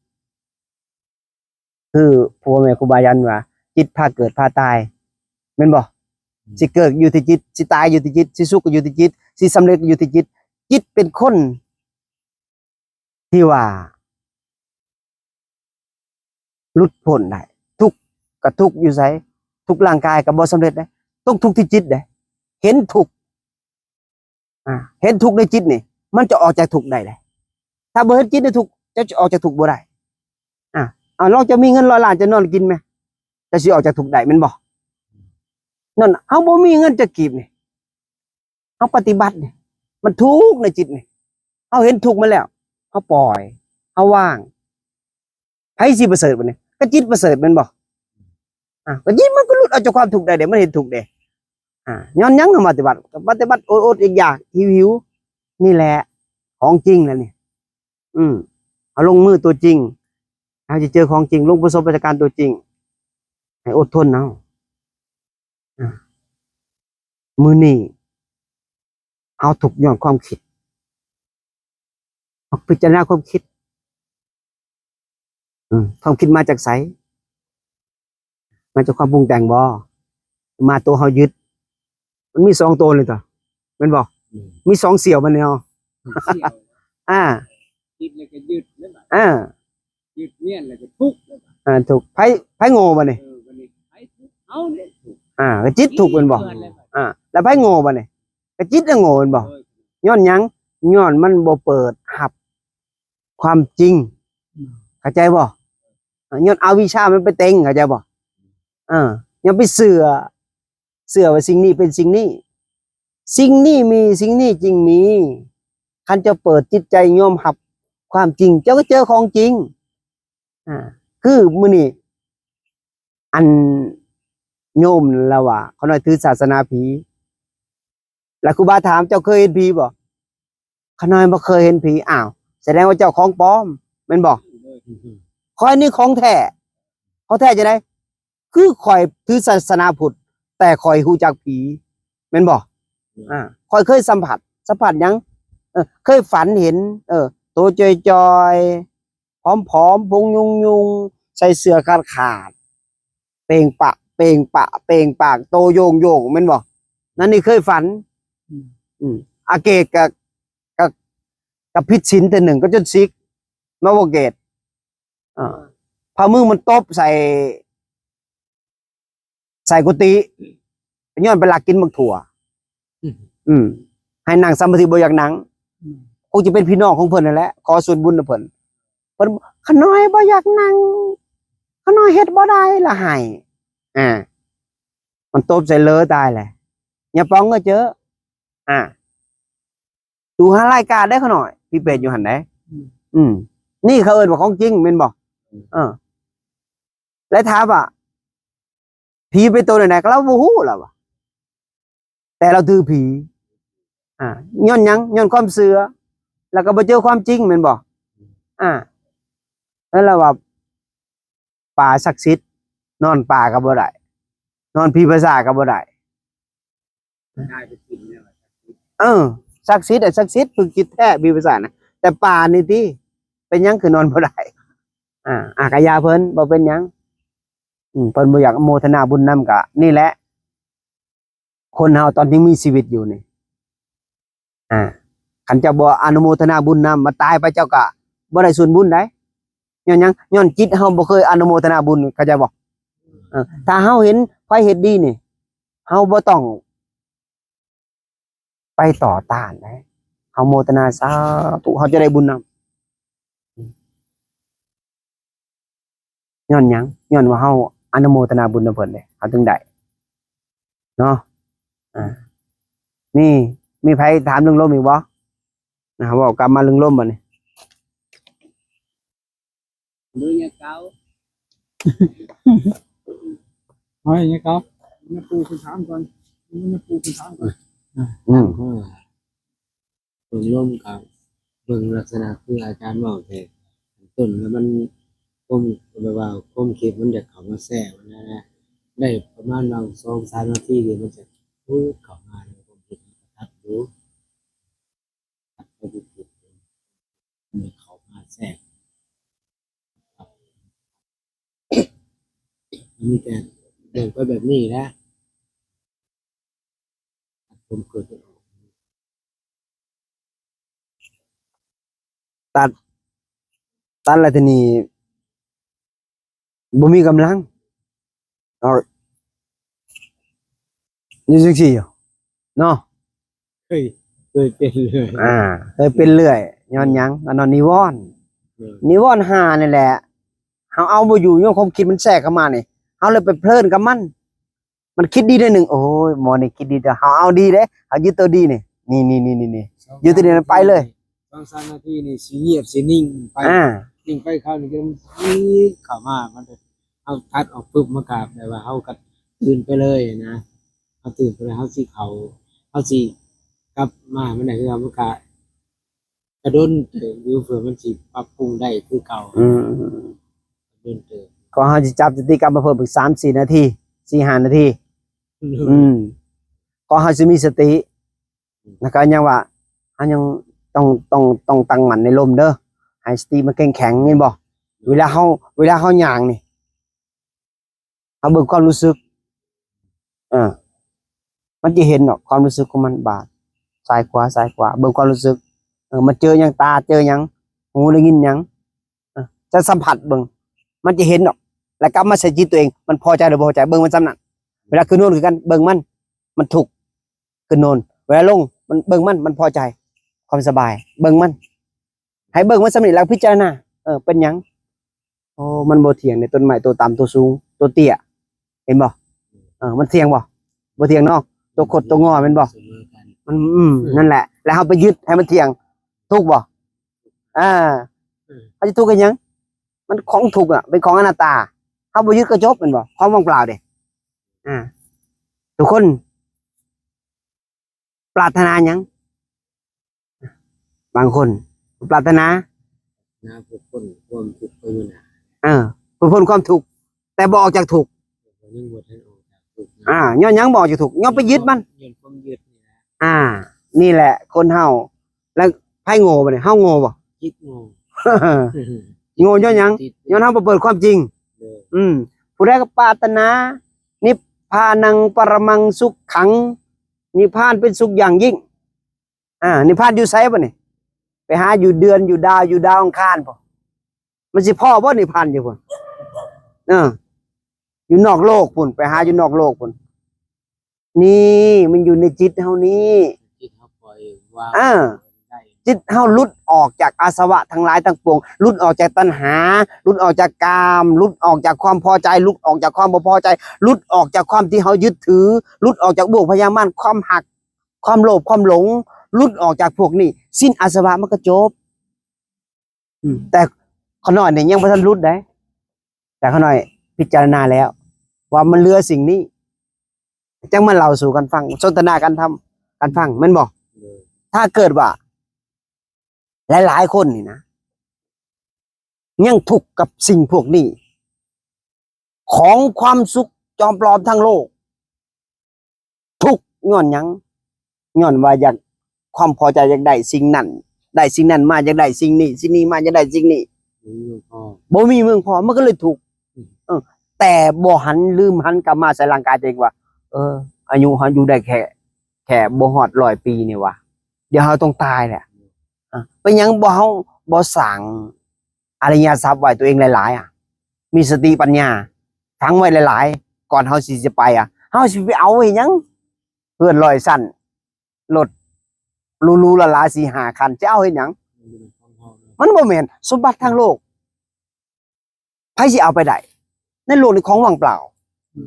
ຄືພໍ່ແມ່ຄູບາອາຈານວ່າ ຈິດພາເກີດພາຕາຍ ແມ່ນບໍ່? ອືມ ຊິເກີດຢູ່ທີ່ຈິດ ຊິຕາຍຢູ່ທີ່ຈິດ ຊິສຸກກໍຢູ່ທີ່ຈິດ ຊິສຳເລັດກໍຢູ່ທີ່ຈິດ. ຈິດເປັນຄົນທີ່ວ່າ ຫຼຸດພົ້ນໄດ້ ທຸກກໍທຸກຢູ່ໃສ ທຸກຮ່າງກາຍກໍບໍ່ສຳເລັດເດ້ ຕ້ອງທຸກທີ່ຈິດເດ້ ເຫັນທຸກ ອ່າ ເຫັນທຸກໃນຈິດນີ້ ມັນຈະອອກຈາກທຸກໄດ້ເດ້. ຖ້າບໍ່ເຫັນຈິດໃນທຸກ ເຈົ້າຈະອອກຈາກທຸກບໍ່ໄດ້. ອ່າ ເອົາ ລອງເຈົ້າມີເງິນຮ້ອຍລ້ານ ເຈົ້ານອນກິນແມ? ເຈົ້າຊິອອກຈາກທຸກໄດ້ແມ່ນບໍ່? ນັ້ນ ເຮົາບໍ່ມີເງິນຈັກກີບນີ້ ເຮົາປະຕິບັດນີ້ ມັນທຸກໃນຈິດນີ້ ເຮົາເຫັນທຸກມາແລ້ວ ເຮົາປ່ອຍ ເຮົາວາງ ໃຜຊິປະເສີດບັດນີ້? ກໍຈິດປະເສີດແມ່ນບໍ່? ອ່າ ກໍຈິດມັນກໍຫຼຸດອອກຈາກຄວາມທຸກໄດ້ເດ້ ມັນເຫັນທຸກເດ້. ອ່າ ຍ້ອນຫຍັງເຮົາປະຕິບັດ? ກໍປະຕິບັດອົດໆ ຢາກໆ ຫິວໆ ນີ້ແຫຼະຂອງຈິງແຫຼະນີ້. ອືມ ເຮົາລົງມືຕົວຈິງ ເຮົາຈະເຈີຂອງຈິງ ລົງປະສົບປະສະການຕົວຈິງ ໃຫ້ອົດທົນເອົາ. ອ່າ ມື້ນີ້ເຮົາທຸກຍ້ອນຄວາມຄິດ. ເຮົາພິຈາລະນາຄວາມຄິດ. ອືມ ຄວາມຄິດມາຈາກໃສ? ມາຈາກຄວາມປຸງແຕ່ງບໍ? ມາໂຕເຮົາຍຶດ? ມັນມີສອງໂຕນີ້ຕົວະ ແມ່ນບໍ່? ອືມ ມີສອງສ່ຽວມັນນີ້ເນາະ. ສອງສ່ຽວ ອ່າ ຄິດແລ້ວກໍຍຶດແລ້ວບາດ ອ່າ ຍຶດແມ່ນແລ້ວກໍທຸກແລ້ວບາດ ອ່າ ທຸກ. ໃຜ ໃຜໂງ່ບາດນີ້? ເອີ ບາດນີ້ໃຜທຸກ? ເຮົານີ້ທຸກ. ອ່າ ກໍຈິດທຸກແມ່ນບໍ່? ອ່າ ແລ້ວໃຜໂງ່ບາດນີ້? ກໍຈິດນະໂງ່ແມ່ນບໍ່? ໂດຍ ຍ້ອນຫຍັງ? ຍ້ອນມັນບໍ່ເປີດຮັບຄວາມຈິງ. ອືມ ເຂົ້າໃຈບໍ່? ຍ້ອນອະວິຊາມັນໄປເຕັງ ເຂົ້າໃຈບໍ່? ເອີ ຍ້ອນໄປເຊື່ອ ເຊື່ອວ່າສິ່ງນີ້ເປັນສິ່ງນີ້ ສິ່ງນີ້ມີ ສິ່ງນີ້ຈຶ່ງມີ. ຄັນເຈົ້າເປີດຈິດໃຈຍອມຮັບຄວາມຈິງ ເຈົ້າກໍເຈີຂອງຈິງ. ອ່າ ຄືມື້ນີ້ ອັນໂຍມລາວວ່າ ຂ້ານ້ອຍຖືສາສະໜາຜີ ແລ້ວຄູບາຖາມ ເຈົ້າເຄີຍເຫັນຜີບໍ່? ຂ້ານ້ອຍບໍ່ເຄີຍເຫັນຜີ. ອ້າວ ສະແດງວ່າເຈົ້າຂອງປອມແມ່ນບໍ່? ຂ້ອຍນີ້ຂອງແທ້. ຂອງແທ້ຈັ່ງໃດ? ຄືຂ້ອຍຖືສາສະໜາພຸດ ແຕ່ຂ້ອຍຮູ້ຈັກຜີ ແມ່ນບໍ່? ອືມ ອ່າ ຂ້ອຍເຄີຍສຳຜັດ. ສຳຜັດຫຍັງ? ເອີ ເຄີຍຝັນເຫັນ ເອີ ໂຕຈ່ອຍໆ ຜອມໆ ຜົມຍຸງໆ ໃສ່ເສື້ອຂາດໆ ເປ່ງປະເປ່ງປະເປ່ງປາກ ໂຕໂຢງໆ ແມ່ນບໍ່? ນັ້ນນີ້ເຄີຍຝັນ. ອືມ ອືມ ອາເກດກະ ກະ ກະຜິດສິນເທື່ອໜຶ່ງ ກໍຈົນສິກ ມາບໍ່ເກດ. ອ່າ ພາມືມັນຕົບໃສ່ ໃສ່ກຸຕິ ຍ້ອນໄປລັກກິນບັກຖົ່ວ. ອືມ ອືມ ໃຫ້ນັ່ງສະມາທິບໍ່ຢາກນັ່ງ. ອືມ ຄົງຈະເປັນພີ່ນ້ອງຂອງເພິ່ນນັ້ນແຫຼະ ຂໍສ່ວນບຸນນຳເພິ່ນ. ເພິ່ນ ຂ້ານ້ອຍບໍ່ຢາກນັ່ງ ຂ້ານ້ອຍເຮັດບໍ່ໄດ້ ລະໃຫ້. ອ່າ ມັນຕົບໃສ່ເລີຕາຍແຫຼະ. ຍາປອງເອີຍເຈີ ອ່າ ຕູຫາລາຍກາເດ້ຂ້ານ້ອຍ ຜີເປດຢູ່ຫັ້ນເດ້. ອືມ ອືມ ນີ້ເຂົາເອີ້ນວ່າຂອງຈິງແມ່ນບໍ່? ອືມ ເອີ ແລະຖາມວ່າ ຜີເປັນໂຕແນວໃດ ກໍລາວບໍ່ຮູ້ລະວ່າ ແຕ່ລາວຖືຜີ. ອ່າ ຍ້ອນຫຍັງ? ຍ້ອນຄວາມເຊື່ອ ແລ້ວກໍບໍ່ເຈີຄວາມຈິງແມ່ນບໍ່? ອ່າ ແລ້ວລາວວ່າ ປາສັກສິດ ນອນປ່າກໍບໍ່ໄດ້ ນອນຜີພາສາກໍບໍ່ໄດ້. ເອີ ສັກສິດອະສັກສິດ ຜຶກຈິດແທ້ຜີພາສານະ ແຕ່ປ່ານີ້ຕິ ເປັນຫຍັງຄືນອນບໍ່ໄດ້? ອາ ອາ ກະຢ່າເພິ່ນ ບໍ່ເປັນຫຍັງ. ອືມ ເພິ່ນບໍ່ຢາກອະໂມທະນາບຸນນຳ ກະນີ້ແຫຼະ ຄົນເຮົາຕອນທີ່ມີຊີວິດຢູ່ນີ້ ອາ ຄັນເຈົ້າບໍ່ອະນຸໂມທະນາບຸນນຳ ມາຕາຍໄປເຈົ້າກະບໍ່ໄດ້ສ່ວນບຸນໃດ. ຍ້ອນຫຍັງ? ຍ້ອນຈິດເຮົາບໍ່ເຄີຍອະນຸໂມທະນາບຸນ ເຂົ້າໃຈບໍ່? ເອີ ຖ້າເຮົາເຫັນໃຜເຮັດດີນີ້ ເຮົາບໍ່ຕ້ອງໄປຕໍ່ຕ້ານໃດ ເຮົາໂມທະນາສາທຸ ເຮົາຈະໄດ້ບຸນນຳ. ຍ້ອນຫຍັງ? ຍ້ອນວ່າເຮົາອະນຸໂມທະນາບຸນນຳເພິ່ນເດ້ ເຮົາຈຶ່ງໄດ້ເນາະ. ອາ ມີ ມີໃຜຖາມເລື່ອງລົມອີກບໍ່? ນະ ເວົ້າກັບມາເລື່ອງລົມບັດນີ້. ເບິ່ງຍາເກົ່າ ເອົາຍາເກົ່າ ຍາປູເພິ່ນຖາມກ່ອນ ຍາປູເພິ່ນຖາມກ່ອນ. ອືມ ເບິ່ງລົມກໍເບິ່ງລັກສະນະຄືອາຈານເວົ້າແທ້ ຕົ້ນແລ້ວມັນ ຄວາມ ແບບວ່າຄວາມຄິດມັນຢາກເຂົ້າມາແຊກນະ ໄດ້ປະມານວ່າສອງສາມນາທີ ດຽວມັນຈະຟຶບເຂົ້າມາໃນຄວາມຄິດ ມັນກໍຕັດຢູ່ ຕັດໄປທີ່ຜິດ ມັນເຂົ້າມາແຊກ. ມີແຕ່ເບິ່ງໄປແບບນີ້ແຫຼະ ຕັດ ຕັດແລ້ວທີນີ້ບໍ່ມີກຳລັງ ເອົາ ຢູ່ຈັ່ງຊີ້ຢູ່ເນາະ. ເຄີຍ ເຄີຍເປັນເລື້ອຍ ອ່າ ເຄີຍເປັນເລື້ອຍ ຍ້ອນຫຍັງ? ກໍຍ້ອນນິວອນ ເອີ ນິວອນຫ້ານີ້ແຫຼະ ເຮົາເອົາບໍ່ຢູ່ ຍ້ອນຄວາມຄິດມັນແຊກເຂົ້າມານີ້ ເຮົາເລີຍໄປເພີນກັບມັນ. ມັນຄິດດີໜ້ອຍໜຶ່ງ ໂອ້ຍ ໝໍນີ້ຄິດດີເດີ ເຮົາເອົາດີເດ້ ເຮົາຍຶດໂຕດີນີ້ ນີ້ໆໆໆ ຢູ່ທີ່ນີ້ໄປເລີຍ ສອງສາມນາທີນີ້ຊິງຽບຊິນິ່ງໄປ ອ່າ ນິ່ງໄປ ຄາວນີ້ກໍເຂົ້າມາ ມັນ ເຮົາຕັດອອກປຶບ ມັນກໍແບບວ່າເຮົາກໍຕື່ນໄປເລີຍນະ. ຕື່ນໄປແລ້ວເຮົາຊິເຂົ້າ ເຮົາຊິກັບມາໃຫ້ມັນໄດ້ຄືເກົ່າ ມັນກະ ກະດົນເຕີບຢູ່ ເພື່ອມັນຊິປັບປຸງໄດ້ຄືເກົ່າ. ອືມ ກະດົນເຕີບ. ກໍເຮົາຊິຈັບສະຕິກັບມາເພີ່ມອີກສາມສີ່ນາທີ ສີ່ຫ້ານາທີ. ອືມ ອືມ ກໍເຮົາຊິມີສະຕິ ແລ້ວກໍຍັງວ່າ ເຮົາຍັງຕ້ອງ ຕ້ອງ ຕ້ອງຕັ້ງໝັ້ນໃນລົມເດີ ໃຫ້ສະຕິມັນເຂັ້ມແຂງ ແມ່ນບໍ່? ເວລາເຮົາ ເວລາເຮົາຍ່າງນີ້ ເຮົາເບິ່ງຄວາມຮູ້ສຶກ ເອີ ມັນຈະເຫັນດອກຄວາມຮູ້ສຶກຂອງມັນ ບາດຊ້າຍຂວາ ຊ້າຍຂວາ ເບິ່ງຄວາມຮູ້ສຶກ ເອີ ມັນເຈີຫຍັງ ຕາເຈີຫຍັງ ຫູໄດ້ຍິນຫຍັງ ເອີ ຈະສຳຜັດເບິ່ງ ມັນຈະເຫັນດອກ ແລ້ວກັບມາໃສ່ຈິດຕົວເອງ ມັນພໍໃຈຫຼືບໍ່ພໍໃຈ ເບິ່ງມັນສ່ຳນັ້ນ. ເວລາຂຶ້ນນອນຄືກັນ ເບິ່ງມັນ ມັນທຸກ ຂຶ້ນນອນ ເວລາລົງ ມັນ ເບິ່ງມັນ ມັນພໍໃຈ ຄວາມສະບາຍ ເບິ່ງມັນ ໃຫ້ເບິ່ງມັນສ່ຳນີ້ ແລ້ວພິຈາລະນາ ເອີ ເປັນຫຍັງ? ໂອ້ ມັນບໍ່ທ່ຽງເດ້ ຕົ້ນໄມ້ໂຕຕ່ຳ ໂຕສູງ ໂຕເຕ້ຍ ເຫັນບໍ່? ເອີ ມັນທ່ຽງບໍ່? ບໍ່ທ່ຽງເນາະ ໂຕຄົດໂຕງໍແມ່ນບໍ່? ມັນ ອືມ ນັ້ນແຫຼະ ແລ້ວເຮົາໄປຍຶດໃຫ້ມັນທ່ຽງ ທຸກບໍ່? ອ່າ ເຮົາຈະທຸກເຮັດຫຍັງ? ມັນຂອງທຸກອະ ເປັນຂອງອະນັດຕາ ເຮົາບໍ່ຍຶດກໍຈົບແມ່ນບໍ່? ຄວາມວ່າງເປົ່າເດ້ ອ່າ ທຸກຄົນ ປາດຖະໜາຫຍັງ? ບາງຄົນປາດຖະໜາ ນາຜູ້ພົ້ນຄວາມທຸກໄປຢູ່ໜ້າ ເອີ ຜູ້ພົ້ນຄວາມທຸກ ແຕ່ບໍ່ອອກຈາກທຸກ ຍັງບໍ່ທັນອອກຈາກທຸກນະ ອ່າ ຍ້ອນຫຍັງບໍ່ອອກຈາກທຸກ? ຍ້ອນໄປຍຶດມັນ ຍ້ອນຄວາມຍຶດນີ້ແຫຼະ ອ່າ ນີ້ແຫຼະຄົນເຮົາ ແລ້ວໃຜໂງ່ບາດນີ້? ເຮົາໂງ່ບໍ່? ຈິດໂງ່ ໂງ່ຍ້ອນຫຍັງ? ຍ້ອນເຮົາບໍ່ເປີດຄວາມຈິງ ເອີ ອືມ ຜູ້ໃດກໍປາດຖະໜາ ນິບພານັງປະຣະມັງສຸກຂັງ ນິບພານເປັນສຸກຢ່າງຍິ່ງ ອ່າ ນິບພານຢູ່ໃສບາດນີ້? ໄປຫາຢູ່ເດືອນ ຢູ່ດາວ ຢູ່ດາວອັງຄານພຸ້ນ ມັນຊິພໍ້ບໍ່ນິບພານຢູ່ພຸ້ນ? ເອີ ຢູ່ນອກໂລກພຸ້ນ ໄປຫາຢູ່ນອກໂລກພຸ້ນ. ນີ້ມັນຢູ່ໃນຈິດເຮົານີ້ ຈິດເຮົາປ່ອຍວາງ ອ່າ ໄດ້ ຈິດເຮົາຫຼຸດອອກຈາກອາສະວະທັງຫຼາຍທັງປວງ ຫຼຸດອອກຈາກຕັນຫາ ຫຼຸດອອກຈາກກາມ ຫຼຸດອອກຈາກຄວາມພໍໃຈ ຫຼຸດອອກຈາກຄວາມບໍ່ພໍໃຈ ຫຼຸດອອກຈາກຄວາມທີ່ເຮົາຍຶດຖື ຫຼຸດອອກຈາກບ່ວງພະຍາມານ ຄວາມຮັກ ຄວາມໂລບ ຄວາມຫຼົງ ຫຼຸດອອກຈາກພວກນີ້ ສິ້ນອາສະວະມັນກໍຈົບ. ອືມ ແຕ່ຂ້ານ້ອຍນີ້ຍັງບໍ່ທັນຫຼຸດໃດ ແຕ່ຂ້ານ້ອຍພິຈາລະນາແລ້ວວ່າມັນເຫຼືອສິ່ງນີ້ ຈັ່ງມາເລົ່າສູ່ກັນຟັງ ສົນທະນາກັນທຳ ກັນຟັງ ແມ່ນບໍ່? ເອີ ຖ້າເກີດວ່າຫຼາຍໆຄົນນີ້ນະ ຍັງທຸກກັບສິ່ງພວກນີ້ ຂອງຄວາມສຸກຈອມປອມທັງໂລກ ທຸກຍ້ອນຫຍັງ? ຍ້ອນວ່າຢາກ ຄວາມພໍໃຈ ຢາກໄດ້ສິ່ງນັ້ນ ໄດ້ສິ່ງນັ້ນມາ ຢາກໄດ້ສິ່ງນີ້ ສິ່ງນີ້ມາ ຢາກໄດ້ສິ່ງນີ້ ບໍ່ມີເງິນພໍ ບໍ່ມີເງິນພໍ ມັນກໍເລີຍທຸກ. ອືມ ເອີ ແຕ່ບໍ່ຫັນ ລືມຫັນກັບມາໃສ່ຮ່າງກາຍຕົວເອງວ່າ ເອີ ອາຍຸເຮົາຢູ່ໄດ້ແຄ່ ແຄ່ບໍ່ຮອດຮ້ອຍປີນີ້ຫວາ ດຽວເຮົາຕ້ອງຕາຍແຫຼະ. ອາ ເປັນຫຍັງບໍ່ ເຮົາບໍ່ສ້າງອະລິຍະຊັບໄວ້ຕົວເອງຫຼາຍໆ ອະ ມີສະຕິປັນຍາຝັງໄວ້ຫຼາຍໆ ກ່ອນເຮົາຊິ ຊິໄປ ອະ ເຮົາຊິໄປເອົາເຮັດຫຍັງ? ເຮືອນຮ້ອຍຊັ້ນ ລົດຫຼູໆຫຼາໆ ສີ່ຫ້າຄັນ ຈະເອົາເຮັດຫຍັງ? ມັນບໍ່ແມ່ນສົມບັດທາງໂລກ ໃຜຊິເອົາໄປໄດ້? ໃນໂລກນີ້ຂອງວ່າງເປົ່າ.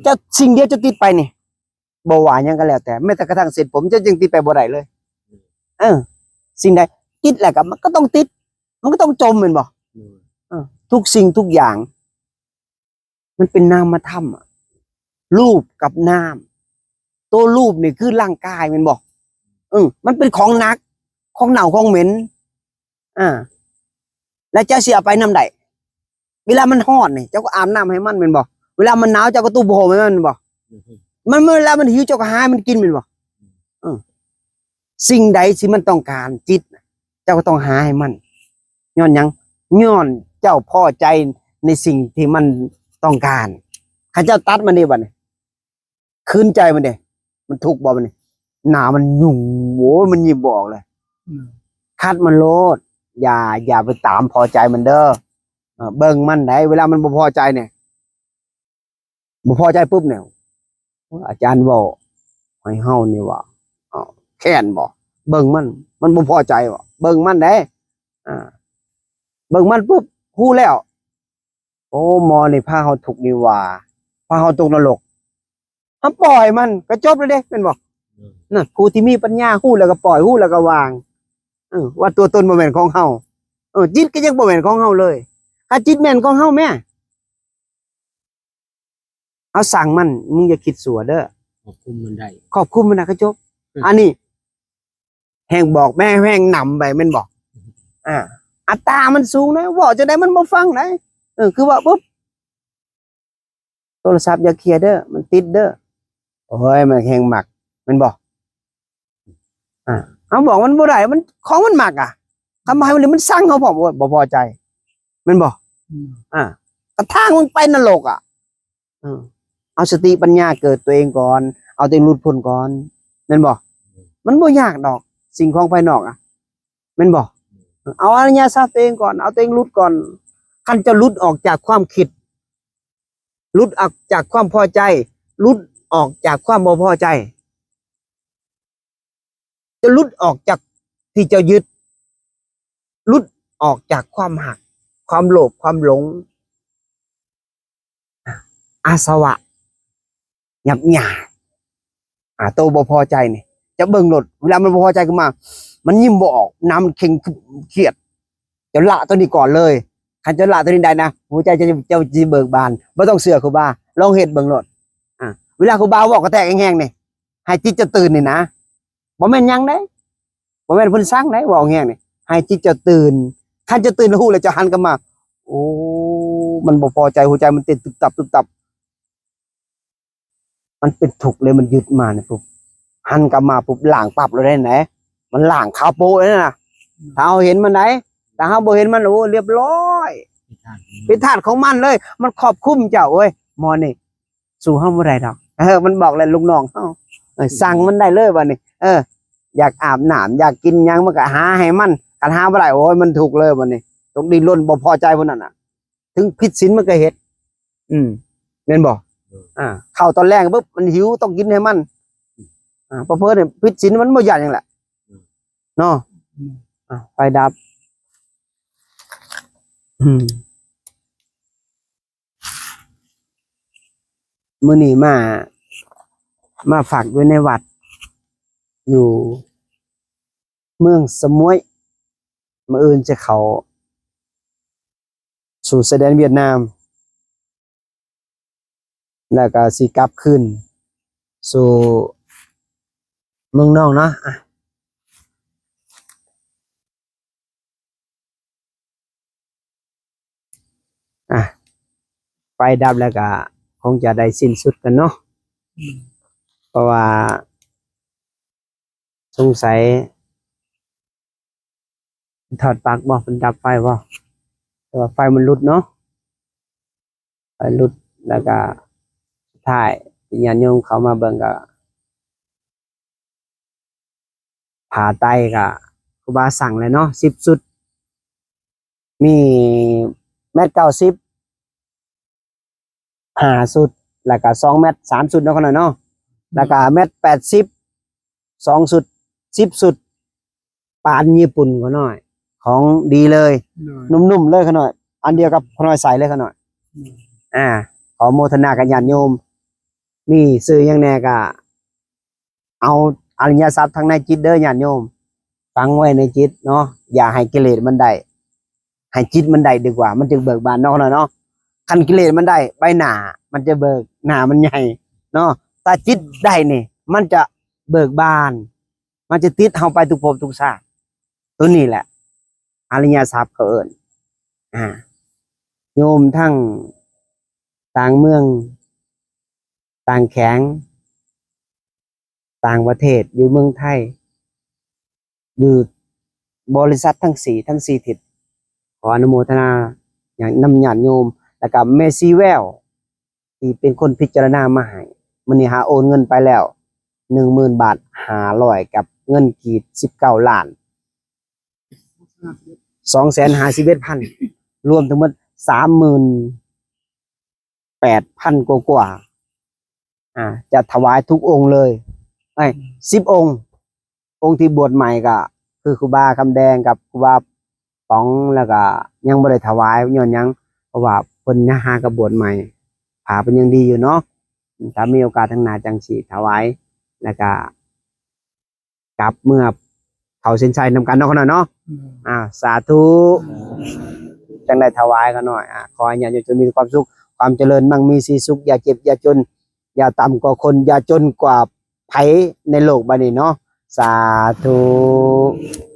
ເຈົ້າ ສິ່ງດຽວເຈົ້າຕິດໄປນີ້ ບໍ່ວ່າຫຍັງກໍແລ້ວແຕ່ ແມ້ແຕ່ກະທັ່ງເສັ້ນຜົມ ເຈົ້າຍັງຕິດໄປບໍ່ໄດ້ເລີຍ. ເອີ ສິ່ງໃດຕິດແລ້ວກໍ ມັນກໍຕ້ອງຕິດ ມັນກໍຕ້ອງຈົມແມ່ນບໍ່? ເອີ ທຸກສິ່ງທຸກຢ່າງ ມັນເປັນນາມະທຳ ອະ ຮູບກັບນາມ. ໂຕຮູບນີ້ຄືຮ່າງກາຍແມ່ນບໍ່? ເອີ ມັນເປັນຂອງໜັກ ຂອງເນົ່າຂອງເໝັນ ອາ ແລ້ວເຈົ້າຊິເອົາໄປນຳໃດ? ເວລາມັນຮ້ອນນີ້ ເຈົ້າກໍອາບນ້ຳໃຫ້ມັນແມ່ນບໍ່? ເວລາມັນໜາວ ເຈົ້າກໍຕຸ້ມຜ້າຫົ່ມໃຫ້ມັນແມ່ນບໍ່? ມັນ ເວລາມັນຫິວ ເຈົ້າກໍຫາໃຫ້ມັນກິນແມ່ນບໍ່? ເອີ ສິ່ງໃດທີ່ມັນຕ້ອງການ ຈິດ ເຈົ້າກໍຕ້ອງຫາໃຫ້ມັນ. ຍ້ອນຫຍັງ? ຍ້ອນເຈົ້າພໍໃຈໃນສິ່ງທີ່ມັນຕ້ອງການ. ຄັນເຈົ້າຕັດມັນເດ ບັດນີ້ ຂືນໃຈມັນເດ ມັນທຸກບໍ່ບັດນີ້? ໜ້າມັນຫຍຸ້ງ ໂອ້ຍ ມັນຍິ້ມບໍ່ອອກເລີຍ. ອືມ ຄັດມັນໂລດ ຢ່າ ຢ່າໄປຕາມພໍໃຈມັນເດີ. ເອີ ເບິ່ງມັນໄດ໋ ເວລາມັນບໍ່ພໍໃຈນີ້ ບໍ່ພໍໃຈປຸບນີ້ ອາຈານເວົ້າໃຫ້ເຮົານີ້ວ່າ ເອົ້າ ແຄ້ນບໍ່? ເບິ່ງມັນ ມັນບໍ່ພໍໃຈບໍ່? ເບິ່ງມັນເດ້ ອາ ເບິ່ງມັນປຸບ ຮູ້ແລ້ວ ໂອ້ ໝໍນີ້ພາເຮົາທຸກນີ້ຫວ່າ ພາເຮົາຕົກນະລົກ ເຮົາປ່ອຍມັນກໍຈົບແລ້ວເດ້ ແມ່ນບໍ່? ອືມ ນັ້ນ ຜູ້ທີ່ມີປັນຍາຮູ້ແລ້ວກໍປ່ອຍ ຮູ້ແລ້ວກໍວາງ ເອີ ວ່າຕົວຕົນບໍ່ແມ່ນຂອງເຮົາ ເອີ ຈິດກໍຍັງບໍ່ແມ່ນຂອງເຮົາເລີຍ. ຖ້າຈິດແມ່ນຂອງເຮົາແມ້ ເຮົາສັ່ງມັນ ມຶງຢ່າຄິດຊົ່ວເດີ ຄວບຄຸມມັນໄດ້ ຄວບຄຸມມັນນະ ກະຈົບ. ອືມ ອັນນີ້ແຮ່ງບອກແມ່ ແຮ່ງນຳໄປແມ່ນບໍ່? ອ່າ ອັດຕາມັນສູງນະ ເວົ້າຈັ່ງໃດມັນບໍ່ຟັງໃດ. ເອີ ຄືວ່າປຸບ ໂທລະສັບຢ່າເຄຍເດີ ມັນຕິດເດີ. ໂອ້ຍ ມັນແຮ່ງມັກແມ່ນບໍ່? ອ່າ ເຮົາບອກມັນບໍ່ໄດ້ ມັນ ຂອງມັນມັກອະ ຄຳວ່າໃຫ້ມັນ ມັນຊັງເຮົາພ້ອມ ໂອ້ຍ ບໍ່ພໍໃຈແມ່ນບໍ່? ອືມ ອ່າ ກະທາງມັນໄປນະລົກອະ. ເອີ ເອົາສະຕິປັນຍາເກີດຕົວເອງກ່ອນ ເອົາຕົວເອງຫຼຸດພົ້ນກ່ອນແມ່ນບໍ່? ມັນບໍ່ຍາກດອກ ສິ່ງຂອງພາຍນອກອະ ແມ່ນບໍ່? ເອົາອະລິຍະຊັບຕົວເອງກ່ອນ ເອົາຕົວເອງຫຼຸດກ່ອນ. ຄັນຈະຫຼຸດອອກຈາກຄວາມຄິດ ຫຼຸດອອກຈາກຄວາມພໍໃຈ ຫຼຸດອອກຈາກຄວາມບໍ່ພໍໃຈ ຈະຫຼຸດອອກຈາກທີ່ເຈົ້າຍຶດ ຫຼຸດອອກຈາກຄວາມຮັກ ຄວາມໂລບ ຄວາມຫຼົງ ອາສະວະຫຍາບໆ ອາ ໂຕບໍ່ພໍໃຈນີ້ ຈະເບິ່ງໂລດ ເວລາມັນບໍ່ພໍໃຈຂຶ້ນມາ ມັນຍິ້ມບໍ່ອອກ ໜ້າມັນເຄັ່ງຄຽດ ເຈົ້າລະໂຕນີ້ກ່ອນເລີຍ. ຄັນເຈົ້າລະໂຕນີ້ໄດ້ນະ ຫົວໃຈເຈົ້າ ເຈົ້າຊິເບີກບານ ບໍ່ຕ້ອງເຊື່ອຄູບາ ລອງເຮັດເບິ່ງໂລດ. ອາ ເວລາຄູບາເວົ້າກະແທກແຮງໆນີ້ ໃຫ້ຈິດເຈົ້າຕື່ນນີ້ນະ ບໍ່ແມ່ນຫຍັງເດ້ ບໍ່ແມ່ນເພິ່ນສັ່ງເດ້ ເວົ້າແຮງນີ້ ໃຫ້ຈິດເຈົ້າຕື່ນ. ຄັນເຈົ້າຕື່ນແລ້ວຮູ້ແລ້ວ ເຈົ້າຫັນກັບມາ ໂອ້ ມັນບໍ່ພໍໃຈ ຫົວໃຈມັນເຕັ້ນຕຶບຕັບ ຕຶບຕັບ ມັນເປັນທຸກເລີຍ ມັນຍຶດມານີ້ປຸບ ຫັນກັບມາປຸບ ລ້າງປັບໂລດເດ້ ມັນລ້າງຄາວໂປະເດ້ນະ. ອືມ ຖ້າເຮົາເຫັນມັນໃດ ຖ້າເຮົາບໍ່ເຫັນມັນ ໂອ້ ລຽບຮ້ອຍ ເປັນທາດຂອງມັນເລີຍ ມັນຄອບຄຸມເຈົ້າ. ໂອ້ຍ ໝໍນີ້ ສູ້ເຮົາບໍ່ໄດ້ດອກ ເອີ ມັນບອກແລ້ວລູກນ້ອງເຮົາ ເອີ ສັ່ງມັນໄດ້ເລີຍບາດນີ້. ເອີ ຢາກອາບນ້ຳ ຢາກກິນຫຍັງ ມັນກະຫາໃຫ້ມັນ ຄັນຫາບໍ່ໄດ້ ໂອ້ຍ ມັນທຸກເລີຍບາດນີ້ ຕ້ອງດີ້ນລົນ ບໍ່ພໍໃຈພວກນັ້ນນະ ເຖິງຜິດສິນມັນກະເຮັດ. ອືມ ແມ່ນບໍ່? ເອີ ອາ ເຂົ້າຕອນແລງປຶບ ມັນຫິວ ຕ້ອງກິນໃຫ້ມັນ. ອາ ເຜີໆນີ້ຜິດສິນ ມັນບໍ່ຢ້ານຫຍັງແຫຼະ ເນາະ. ອືມ ອາ ໄຟດັບ. ອືມ ມື້ນີ້ມາ ມາພັກຢູ່ໃນວັດ ຢູ່ເມືອງສະໝວຍ ມື້ອື່ນຈະເຂົ້າສູ່ຊາຍແດນຫວຽດນາມ ແລ້ວກະຊິກັບຄືນສູ່ເມືອງນອງເນາະ. ອາ ອາ ໄຟດັບແລ້ວກະຄົງຈະໄດ້ສິ້ນສຸດກັນເນາະ. ອືມ ເພາະວ່າສົງໄສຖອດປັກບໍ່ ເພິ່ນດັບໄຟບໍ່ ແຕ່ວ່າໄຟມັນຫຼຸດເນາະ. ໄຟຫຼຸດ ແລ້ວກະສຸດທ້າຍທີ່ຍາດໂຍມເຂົ້າມາເບິ່ງກະ ຜ້າໄຕກະຄູບາສັ່ງແລ້ວເນາະ ສິບຊຸດ ມີແມັດເກົ້າສິບ ຫ້າຊຸດ ແລ້ວກະສອງແມັດ ສາມຊຸດເນາະ ຂ້ານ້ອຍເນາະ. ແລ້ວກະແມັດແປດສິບ ສອງຊຸດ ສິບຊຸດ ປານຍີ່ປຸ່ນຂ້ານ້ອຍ ຂອງດີເລີຍ ໂດຍ ນຸ້ມໆເລີຍຂ້ານ້ອຍ ອັນດຽວກັບຂ້ານ້ອຍໃສ່ເລີຍຂ້ານ້ອຍ. ໂດຍ ອາ ຂໍໂມທະນາກັບຍາດໂຍມ ມີຊື່ຫຍັງແດ່ກະເອົາອະລິຍະຊັບທັງໃນຈິດເດີຍາດໂຍມ ຝັງໄວ້ໃນຈິດເນາະ ຢ່າໃຫ້ກິເລດມັນໄດ້ ໃຫ້ຈິດມັນໄດ້ດີກວ່າ ມັນຈຶ່ງເບີກບານເນາະ ເນາະ. ຄັນກິເລດມັນໄດ້ ໃບໜ້າມັນຈະເບີກ ໜ້າມັນໃຫຍ່ເນາະ ຖ້າຈິດໄດ້ນີ້ ມັນຈະເບີກບານ ມັນຈະຕິດເຮົາໄປທຸກພົບທຸກຊາດ. ໂຕນີ້ແຫຼະອະລິຍະຊັບເຂົາເອີ້ນ. ອາ ໂຍມທັງຕ່າງເມືອງ ຕ່າງແຂວງ ຕ່າງປະເທດ ຢູ່ເມືອງໄທ ຢູ່ບໍລິສັດທັງສີ່ ທັງສີ່ທິດ ຂໍອະນຸໂມທະນານຳຍາດໂຍມ ແລ້ວກະແມ່ຊີແວວ ທີ່ເປັນຄົນພິຈາລະນາມາໃຫ້. ມື້ນີ້ຫາໂອນເງິນໄປແລ້ວ ໜຶ່ງໝື່ນບາດ ຫ້າຮ້ອຍ ກັບເງິນກີບ ສິບເກົ້າລ້ານ ສອງແສນຫ້າສິບເອັດພັນ ລວມທັງໝົດ ສາມໝື່ນແປດພັນກວ່າໆ. ອາ ຈະຖວາຍທຸກອົງເລີຍ ເອີຍ ສິບອົງ. ອົງທີ່ບວດໃໝ່ກະຄືຄູບາຄຳແດງກັບຄູບາປອງ ແລ້ວກະຍັງບໍ່ໄດ້ຖວາຍ ຍ້ອນຫຍັງ? ເພາະວ່າເພິ່ນຫາກະບວດໃໝ່ ຜ້າເພິ່ນຍັງດີຢູ່ເນາະ. ຖ້າມີໂອກາດທາງໜ້າຈັ່ງຊິຖວາຍ ແລ້ວກະກັບເມືອເຂົ້າເສັ້ນໄຊນຳກັນເນາະ ຂ້ານ້ອຍເນາະ. ອືມ ອາ ສາທຸ ອືມ ຈັ່ງໄດ້ຖວາຍຂ້ານ້ອຍ. ອາ ຂໍໃຫ້ຍາດໂຍມຈົ່ງມີຄວາມສຸກ ຄວາມຈະເລີນ ໝັ່ງມີສີສຸກ ຢ່າເຈັບຢ່າຈົນ. ຢ່າຕ່ຳກວ່າຄົນ ຢ່າຈົນກວ່າໃຜໃນໂລກໃບນີ້ເນາະ. ສາທຸ.